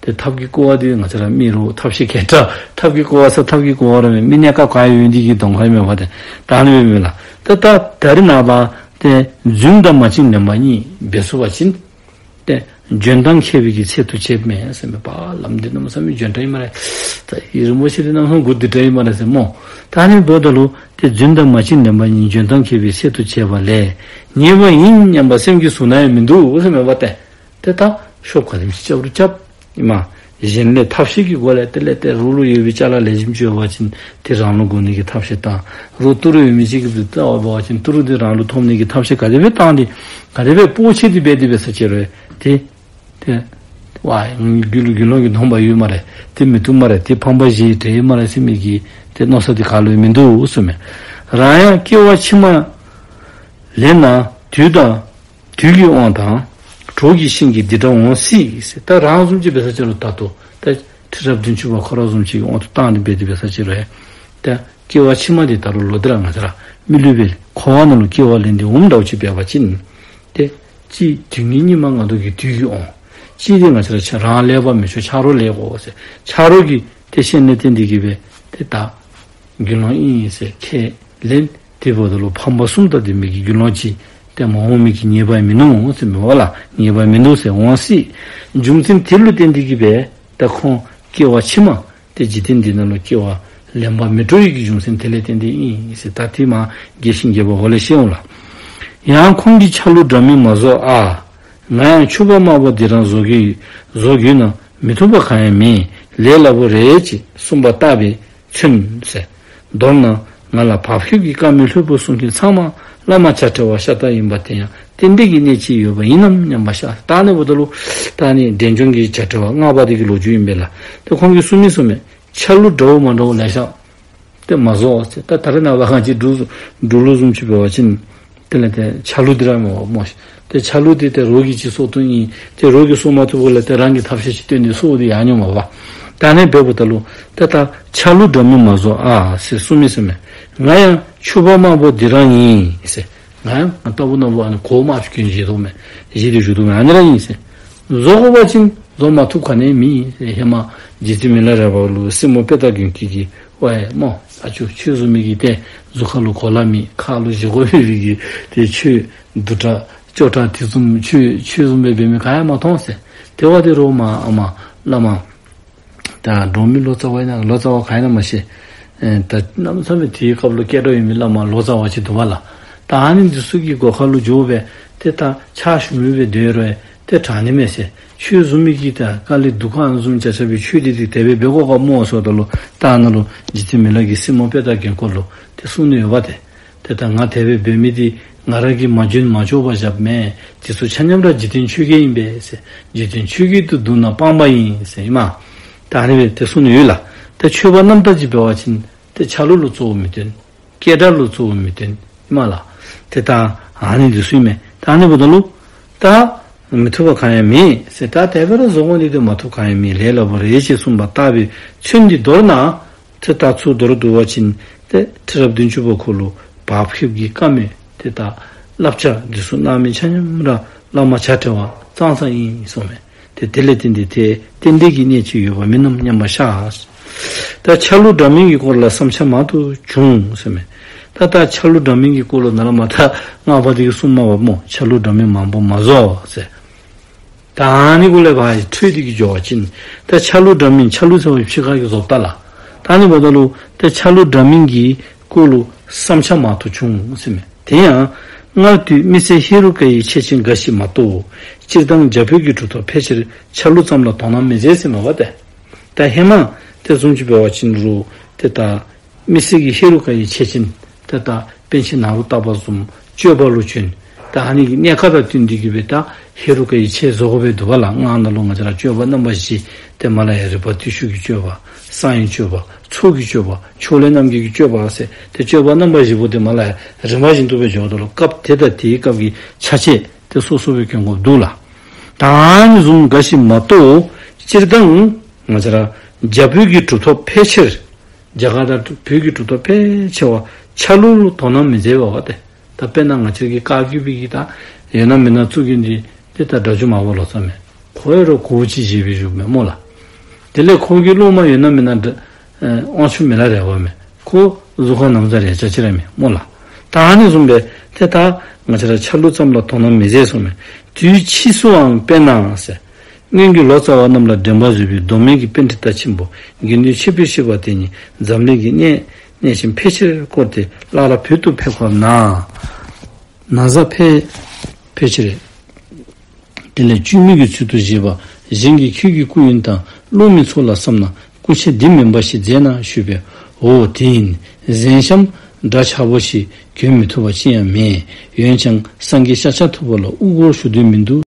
ཏེ་ཐབས་ཀྱིས་རྐུ་བ་འདི་ང་བཅས་ར་མི་རོགས་ཐབས་ཤེས་ག་དྲག་ཐབས་ཀྱིས་རྐུ་བ་ཟེར་ཐབས་ཀྱིས་རྐུ་བ་ར་མེན། མི་གནས་སྐབས་ག་ཡོད་འདི་གི་གདོང་ཁར་མས་པ་ཏེ། ད་ཨ་ནི་འབད་མས་ལགས། ཏེ་ད་ད་རེས་ནངས་པ་ཏེ་རྫུན་དང་མ་བྱིན་ལེན་པ་གཉིས་འབད་ཚུགས་པ་ཅིན་ཏེ་འཇོན་ཐང་མཁས་པའི་གི་ཚད་དུ་བྱེད་མས་ཟེར་མས་པ། བླམ་འདི་གནམ་མེད་ས་མེད་འཇོན་ཐང་ཨིན་སྨ་རེ། ད་ཡི་རིན་པོ་ཆེ་འདི་གནམ་མེད་ས་མེད་མགུ་བདེ་དྲགས་ཨིན་སྨ་རེ་ཟེར་སྨོ། ད་ཨ་ནི་འབདཝ་ད་ལུ་ཏེ་རྫུན་དང་མ་བྱིན་ལེན་པ་གཉིས་འཇོན་ཐང་མཁས་པའི་ཚད་དུ་བྱེད་པ་ལས་ཉེས་པ་ཡིན་སྙམ་པ་སེམས་ཀྱི་ཟུར་ན་ཡང་མིན་འདུག་ཟེར་མས་པ་ཏེ། ཏེ་ད་ཤོབ་ག་དེམ་ཅིག་རྐྱབ་རུང་རྐྱབ་ཨིན་མས། གཞན་ལས་ཐབས་ཤེས་ཀྱི་སྒོ་ལས་དེ་ལས་ཏེ་རོགས་ལུ་ཡོད་པའི་ཅ་ལ་ལེགས་ཤོམ་ཅིག་ཡོད་པ་ཅིན་ཏེ་རང་ལུ་དགོ་ནི་གི་ཐབས་ཤེས་བཏང་། རོགས་ཏི་རུ་ཡོད་མི་ཅིག་གིས་འདི་བལྟ་བ་འབད་བ་ཅིན་ཏི་རུ་འདི་རང་ལུ་ཐོབ་ནི་གི་ཐབས་ཤེས་ག་དེ་སྦེ་བཏང་སྟེ་ག་དེ་སྦེ་སྤོ་ཆེ་འདི་འབད་དེ་འབད་ས་ཅིག་རུང་ཏེ་ཏེ་ཝའི་རྒྱུད་ལུ་དགེ་སློང་གི་སྡོམ་པ་ཡོད་སྨ་རེ། ཏེ་མི་བཏུབ་སྨ་རེ། ཏེ་ཕམ་པ་བཞི་བྲལ་སྨ་རེ་ཟེར་མི་གི་ཏེ་མནོ་བསམ་འདི་ག་ལུ་ཡང་མིན་འདུག་ཟེར་མས། རང་ཡང་སྐྱེ་བ་ཕྱི་མ་ལེན་ན་དུས་དང་དུས་ཀྱི་དབང་དང་། གྲོགས་ཀྱི་ཤིང་གི་འདི་འདྲ་འོང་སྲིད་ཟེར། ད་རང་བཟུམ་ཅིག་འབད་ས་ཅིག་རུང་ད་ལྟོ་ད་ཁྲི་རབས་བདུན་ཅུ་པ་ཁོ་ར་བཟུམ་ཅིག་གི་དབང་དུ་བཏང་སྟེ་འབད་དེ་འབད་ས་ཅིག་རུང་ཡང་ད་སྐྱེ་བ་ཕྱི་མ་འདི་ད་རུང་ལོག་སྟེ་ར་ང་བཅས་ར་མི་ལུས་པའི་འཁོར་བ་ནང་ལུ་སྐྱེ་བ་ལེན་ཏེ་འོངམ་འདྲཝ་ཅིག་འབད་བ་ཅིན་ཏེ་གཅིག་དུས་ངན་སྙིགས་མ་ལྔ་བདོ་གི་དུས་ཀྱི་དབང་། གཅིག་འདི་ང་བཅས་ར་ཆ་རང་ལེགས་པ་མི་ཆོག་ཆ་རོགས་ལེགས་དགོ་ཟེར། ཆ་རོགས་ཀྱི་ཏེ་ཤེས་ནི་བརྟེན་ཏེ་གིས་སྦེ་ཏེ་ད་དགེ་སློང་ཨིན་ཟེར་ཁས་ལེན། དེ་འབདཝ་ད་ལུ་ཕམ་པ་གསུམ་དང་ལྡན་མི་གི་དགེ་སློང་ཅིག་ཏེ་མ་འོང་མི་གི་ཉེས་པ་མིན་ནུག་ཟེར་མས་པ་ལགས། ཉེས་པ་མིན་འདུག་ཟེར་འོང་སྲིད། རྒྱུ་མཚན་དེ་ལུ་བརྟེན་ཏེ་གིས་སྦེ་ད་ཁོང་སྐྱེ་བ་ཕྱི་མ་ཏེ་འཇིག་རྟེན་འདི་ནང་ལུ་སྐྱེ་བ་ལེན་པར་མི་སྤྲོ་བའི་གི་རྒྱུ་མཚན་དེ་ལས་བརྟེན་ཏེ་ཨིན་ཟེར། ད་དེ་མ་རྒྱས་ཤིང་རྒྱས་པ་འོག་ལས་ཤེས་འོང་ལགས། ཡང་ཁོང་གིས་ཆ་ལུགས་འདྲ་མིན་མ་བཟོ་ཨ། ང་ཡང་ཕྱུ་པ་དམར་པོ་འདི་རང་བཟོ་དགོས་བཟོ་དགོས་ན་མི་ཐུབ་པ་གང་ཡང་མེད། ལས་སླ་པོ་རེད་ཅེས་གསུངས་པ་ལྟ་བུའི་ཚུལ་ཟེར། མདོར་ན་ང་ལ་བག་ཕེབས་ཀྱི་དཀར་མོའི་ལྷོད་པོ་གསུང་མཁན་ཚང་མ་བླ་མ་བྱ་བྲལ་བ་ཤ་སྟག་ཡིན་པ་དེ་ཡང་རྟེན་འབྲེལ་གྱི་གནད་ཅིག་ཡོད་པ་ཡིན་ནམ་སྙམ་པ་ཤར། ད་ཨ་ནི་འབདཝ་ད་ལུ་ད་ཨ་ནི་འབྲས་ལྗོངས་ཀྱི་བྱ་བྲལ་བ་ལྔ་པ་དེ་གི་ལོ་རྒྱུས་ཨིན་པས་ལགས། ཏེ་ཁོང་གིས་གསུངས་མི་གསུངས་མི་ཆ་ལུགས་འདྲ་བོ་མ་འདྲ་བོ་ལེ་ཤ་ཏེ་མ་བཟོ་ཟེར། ད་ད་རེས་ནངས་པ་ང་བཅས་འབྲུག་འབྲུག་ལུགས་བཟུམ་ཅིག་འབད་བ་ཅིན་དེ་ལས་ཏེ་ཆ་ལུགས་འདི་ར་མེད་པ་སྨོ་ཤིག། ཏེ་ཆ་ལུགས་འདི་ཏེ་རོགས་ཀྱིས་ཅིག་བཟོ་བཏུབ་ཨིན། ཏེ་རོགས་ཀྱིས་བཟོ་མ་བཏུབ་པ་ལས་ཏེ་རང་གིས་ཐབས་ཤེས་ཅིག་བཏོན་ཏེ་བཟོ་སྟེ་ཡང་མྱོང་མས་པ། ད་ཨ་ནི་འབདཝ་ད་ལུ་ཏེ་ད་ཆ་ལུགས་འདྲ་མིན་མ་བཟོ་ཨ་ཟེར་གསུངས་མི་གསུངས་མི། ང་ཡང་ཕྱུ་པ་དམར་པོ་འདི་རང་ཡིན་ཟེར། ང་ཡང་ང་ལྟ་བུ་ནོར་བུ་ཨ་ནི་གོ་དམར་ཅིག་གྱོན་བཞེས་དོ་མས། བཞེས་ཏེ་བཞུགས་དོ་མས། ཨ་ནི་ར་ཨིན་ཟེར། བཟོ་དགོ་པ་ཅིན་བཟོ་མ་ཐུབ་ག་ནི་མེད་ཟེར། ཧེ་མ་རྗེ་བཙུན་མི་ལ་རས་པ་ལུ་སྲིང་མོ་དཔལ་རྟགས་མགོན་སྐྱེས་ཀྱིས་ཝའི་སྨོ་ཨ་ཅོ་ཁྱོད་བཟུམ་མའི་གི་ཏེ་གཟུགས་ཁ་ལུ་གོ་ལ་མེད་ཁ་ལུ་བཞེས་སྒོ་མེད་པའི་གི་ཏེ་ཁྱོད་དུག་ཁྲག་སྐྱོ་ཁྲག་དེ་བཟུམ་ཁྱོད་ཁྱོད་བཟུམ་སྦེ་འབད་མི་ག་ཡང་མ་མཐོང་ཟེར། དེ་བ་དེ་རོགས་མ་ཨ་མ་བླ་མ་ད་འབྲོག་མི་ལོ་ཙཱ་བ་ཨིན་ན་ལོ་ཙཱ་བ་ག་ཨིན་ན་མ་ཤེས། ཨེ་ད་གནམ་མེད་ས་མེད་དེའི་སྐབས་ལུ་སྐད་གྲགས་ཡོད་མི་བླ་མ་ལོ་ཙཱ་བ་ཅིག་འདུག་པ་ལགས། ད་ཨ་ནི་འདི་ཚུ་གི་སྒོ་ཁ་ལུ་འགྱོ་སྦེ་ཏེ་ད་ཕྱག་ཞུ་མི་སྦེ་སྡོད་རུང་ཏེ་དྲག་ནི་མས་ཟེར། ཁྱོད་བཟུམ་མའི་གི་ད་དཀའ་ལས་སྡུག་ཁ་ཨ་ནི་བཟུམ་ཅིག་རྐྱབ་པའི་ཁྱོད་འདི་འདི་དེ་སྦེ་འབད་དགོ་ག་སྨོ་ཟེརཝ་ད་ལུ་ད་ཨ་ནཱ་ལུ་རྗེ་བཙུན་མི་ལ་གིས་སྲིང་མོ་དཔལ་རྟགས་མགོན་སྐོར་ལུ་ཏེ་གསུངས་ནི་ཡོད་པ་ཏེ། ཏེ་ད་ང་དེ་སྦེ་འབད་མི་འདི་ང་ར་གིས་མ་འཇོན་མ་ལྕོགས་པ་བཞགཔ་མེན། དེ་ཚུ་ཆ་མཉམ་ར་འཇིག་རྟེན་ཆོས་བརྒྱད་ཨིན་པས་ཟེར། འཇིག་རྟེན་ཆོས་བརྒྱད་དུ་བསྡུ་ན་སྤངས་པ་ཡིན་ཟེར་ཨིན་མས། ད་ཨ་ནི་སྦེ་ཏེ་གསུངས་ནི་ཡོད་ལགས། ཏེ་ཆོས་པ་རྣམ་དག་ཅིག་འབད་བ་ཅིན་ཏེ་ཆ་ལུགས་ལུ་གཙོ་བོ་མི་བཏོན། སྐད་གྲགས་ལུ་གཙོ་བོ་མི་བཏོན་ཨིན་མས་ལགས། ཏེ་ད་ཨ་ནི་འདི་ཚུ་ཨིན་མས། ད་ཨ་ནི་འབདཝ་ད་ལུ་ད་མི་ཐུབ་པ་གང་ཡང་མེད་ཟེར། ད་དེ་སྦེ་ར་བཟོ་དགོ་ནི་འདི་མ་ཐུབ་གང་ཡང་མེད། ལས་སླ་པོ་རེད་ཅེས་གསུངས་པ་ལྟ་བུའི་ཚུལ་འདི་མདོར་ན། ཏེ་ད་ཚུར་མདོར་བསྡུ་བ་ཅིན་ཏེ་ཁྲི་རབས་བདུན་ཅུ་པ་ཁོ་ལུ་བག་ཕེབས་ཀྱི་བཀའ་མོལ་ཏེ་ད་བསླབ་བྱ་འདི་ཚུ་གནང་མི་ཆ་མཉམ་ར་བླ་མ་བྱ་བྲལ་བ་ཙང་ཙང་ཨིན་གསུངས་མས། ཏེ་དེ་ལས་བརྟེན་ཏེ་ཏེ་རྟེན་འབྲེལ་གྱི་གནད་ཅིག་ཡོད་པ་མིན་ནམ་སྙམ་པ་ཤར། ད་ཆ་ལུགས་འདྲ་མིན་གྱི་སྐོར་ལ་བསམ་འཆར་མང་དུ་བྱུང་གསུངས་མས། ད་ ད་ད་ཆ་ལུགས་འདྲ་མིན་གྱི་སྐོར་ལུ་ནཱ་ལས་མར་ད་སྔགས་པ་འདི་གིས་གསུངམ་མས་པ་སྨོ། ཆ་ལུགས་འདྲ་མིན་མང་པོ་མ་བཟོ་ཟེར། ད་ཨ་ནི་གུ་ལས་ཕར་འཕྲོས་ཏེ་གི་འགྱོ་བ་ཅིན་ད་ཆ་ལུགས་འདྲ་མིན་ཆ་ལུགས་ཟེར་བ་ཕྱི་ཁ་གི་བཟོ་ལྟ་ལགས། ད་ཨ་ནི་འབདཝ་ད་ལུ་ད་ཆ་ལུགས་འདྲ་མིན་གྱི་སྐོར་ལུ་བསམ་འཆར་མང་དུ་བྱུང་ཟེར་མས། དེ་ཡང་སྔར་དུས་མི་སེར་ཧེ་རུ་ཀ་ཡི་ཆས་ཅན་འགའ་ཞིག་མ་གཏོགས། སྤྱིར་བཏང་རྒྱ་བོད་ཀྱི་གྲུབ་ཐོབ་ཕལ་ཆེར་ཆ་ལུགས་ཙམ་ལ་དོ་སྣང་མི་མཛད་ཟེར་མས་པ་ཏེ། ད་ཧེ་མ་དེ་བཟུམ་ཅིག་འབད་བ་ཅིན་རུང་ཏེ་ད་མི་སེར་གྱི་ཧེ་རུ་ཀ་ཡི་ཆས་ཅན་ཏེ་ད་པཎ་ཆེན་ནཱ་རོ་ཏ་པ་བཟུམ་སྤྱོད་པ་ལུ་བྱོན། ད་ཨ་ནི་གི་གནས་སྐབས་དང་བསྟུན་ཏེ་གི་སྦེ་ད་ཧེ་རུ་ཀ་ཡི་ཆས་བཟོ་དགོ་པས་འདུག་པ་ལགས། སྔགས་ནང་ལུ་ང་བཅས་ར་སྤྱོད་པ་རྣམ་པ་བཞི་ཏེ་མར་ལས་ཡར་རིག་པ་བརྟུལ་ཞུགས་ཀྱི་སྤྱོད་པ། གསང་བའི་སྤྱོད་པ། ཚོགས་ཀྱི་སྤྱོད་པ། ཕྱོགས་ལས་རྣམ་རྒྱལ་གྱི་སྤྱོད་པ་ཟེར་ཏེ་སྤྱོད་པ་རྣམ་པ་བཞི་པོ་དེ་མར་ལས་ཡར་རིམ་པ་བཞིན་དུ་སྦེ་འགྱོཝ་ད་ལུ་སྐབས་དེ་དང་དེའི་སྐབས་ཀྱི་ཆ་བྱད་དེ་སོ་སོ་སྦེ་གྱོན་དགོཔ་འདུག་ལགས། ད་ཨ་ནི་བཟུམ་འགའ་ཞིག་མ་གཏོགས་སྤྱིར་བཏང་ང་བཅས་ར་རྒྱ་བོད་ཀྱི་གྲུབ་ཐོབ་ཕལ་ཆེར་རྒྱ་གར་དང་བོད་ཀྱི་གྲུབ་ཐོབ་ཕལ་ཆེ་བ་ཆ་ལུགས་ལུ་དོ་སྣང་མི་མཛད་པས་པ་ཏེ། ད་དཔེར་ན་ང་བཅས་ཀྱི་བཀའ་བརྒྱུད་པའི་གི་ད་ཡོད་ན་མེད་ན་གཙུག་རྒྱན་འདི་ཏེ་ད་སྒྲ་བསྒྱུར་མར་པ་ལོ་ཙཱ་མས། ཁོ་ཡང་རོགས་གོ་བ་ཅིག་བཞེས་སྦེ་བཞུགས་མས་སྨོ་ལགས། དེ་ལས་ཁོ་གི་སློབ་མ་ཡོད་ན་མེད་ན་འདྲ་ཨེ་དབང་ཕྱུག་མི་ལ་རས་པ་མས། ཁོ་གཟུགས་ཁམས་ནམ་བཟའ་རས་ཆ་ཅིག་ར་མས་སྨོ་ལགས། ད་ཨ་ནི་བཟུམ་སྦེ་ཏེ་ད་ང་བཅས་ར་ཆ་ལུགས་ཙམ་ལ་དོ་སྣང་མི་མཛད་ཟེར་མས། དུས་ཕྱིས་སུའང་དཔེར་ན་ཟེར། སྔོན་གྱི་ལོ་ཙཱ་བ་རྣམས་ལ་འགྲན་པ་བཟོད་པའི་མདོ་སྨད་ཀྱི་པཎྜི་ཏ་ཆེན་པོ་དགེ་འདུན་ཆོས་འཕེལ་ཞེས་པ་དེ་ཉིད་འཛམ་གླིང་གི་གནས་གནས་ཆེན་ཕལ་ཆེར་བསྐོར་ཏེ་སླར་བོད་དུ་ཕེབས་སྐབས་ན་ན་བཟའ་ཕལ་ཕལ་ཆེར་དེ་ལས་བཅོས་མིན་གྱི་ཚུལ་དུ་བཞེས་པ་གཞན་གྱིས་ཁྱོད་ཀྱི་སྐུ་ཡོན་དང་ཀླུ་མོའི་ཚོགས་ལ་བསམ་ན་སྐུ་ཆས་འདི་མིན་པ་ཞིག་མཛད་ན་ཞུས་པས། འོ་དེ་ཡིན། གཟན་ཤམ་འདྲ་ཆགས་པོ་ཞིག་གྱོན་མི་ཐུབ་པ་ཅི་ཡང་མེད། འོན་ཀྱང་སངས་རྒྱས་ཤཱཀྱ་ཐུབ་པ་ལ་དབུ་སྐོར་ཞུ་འདོད་མི་འདུག།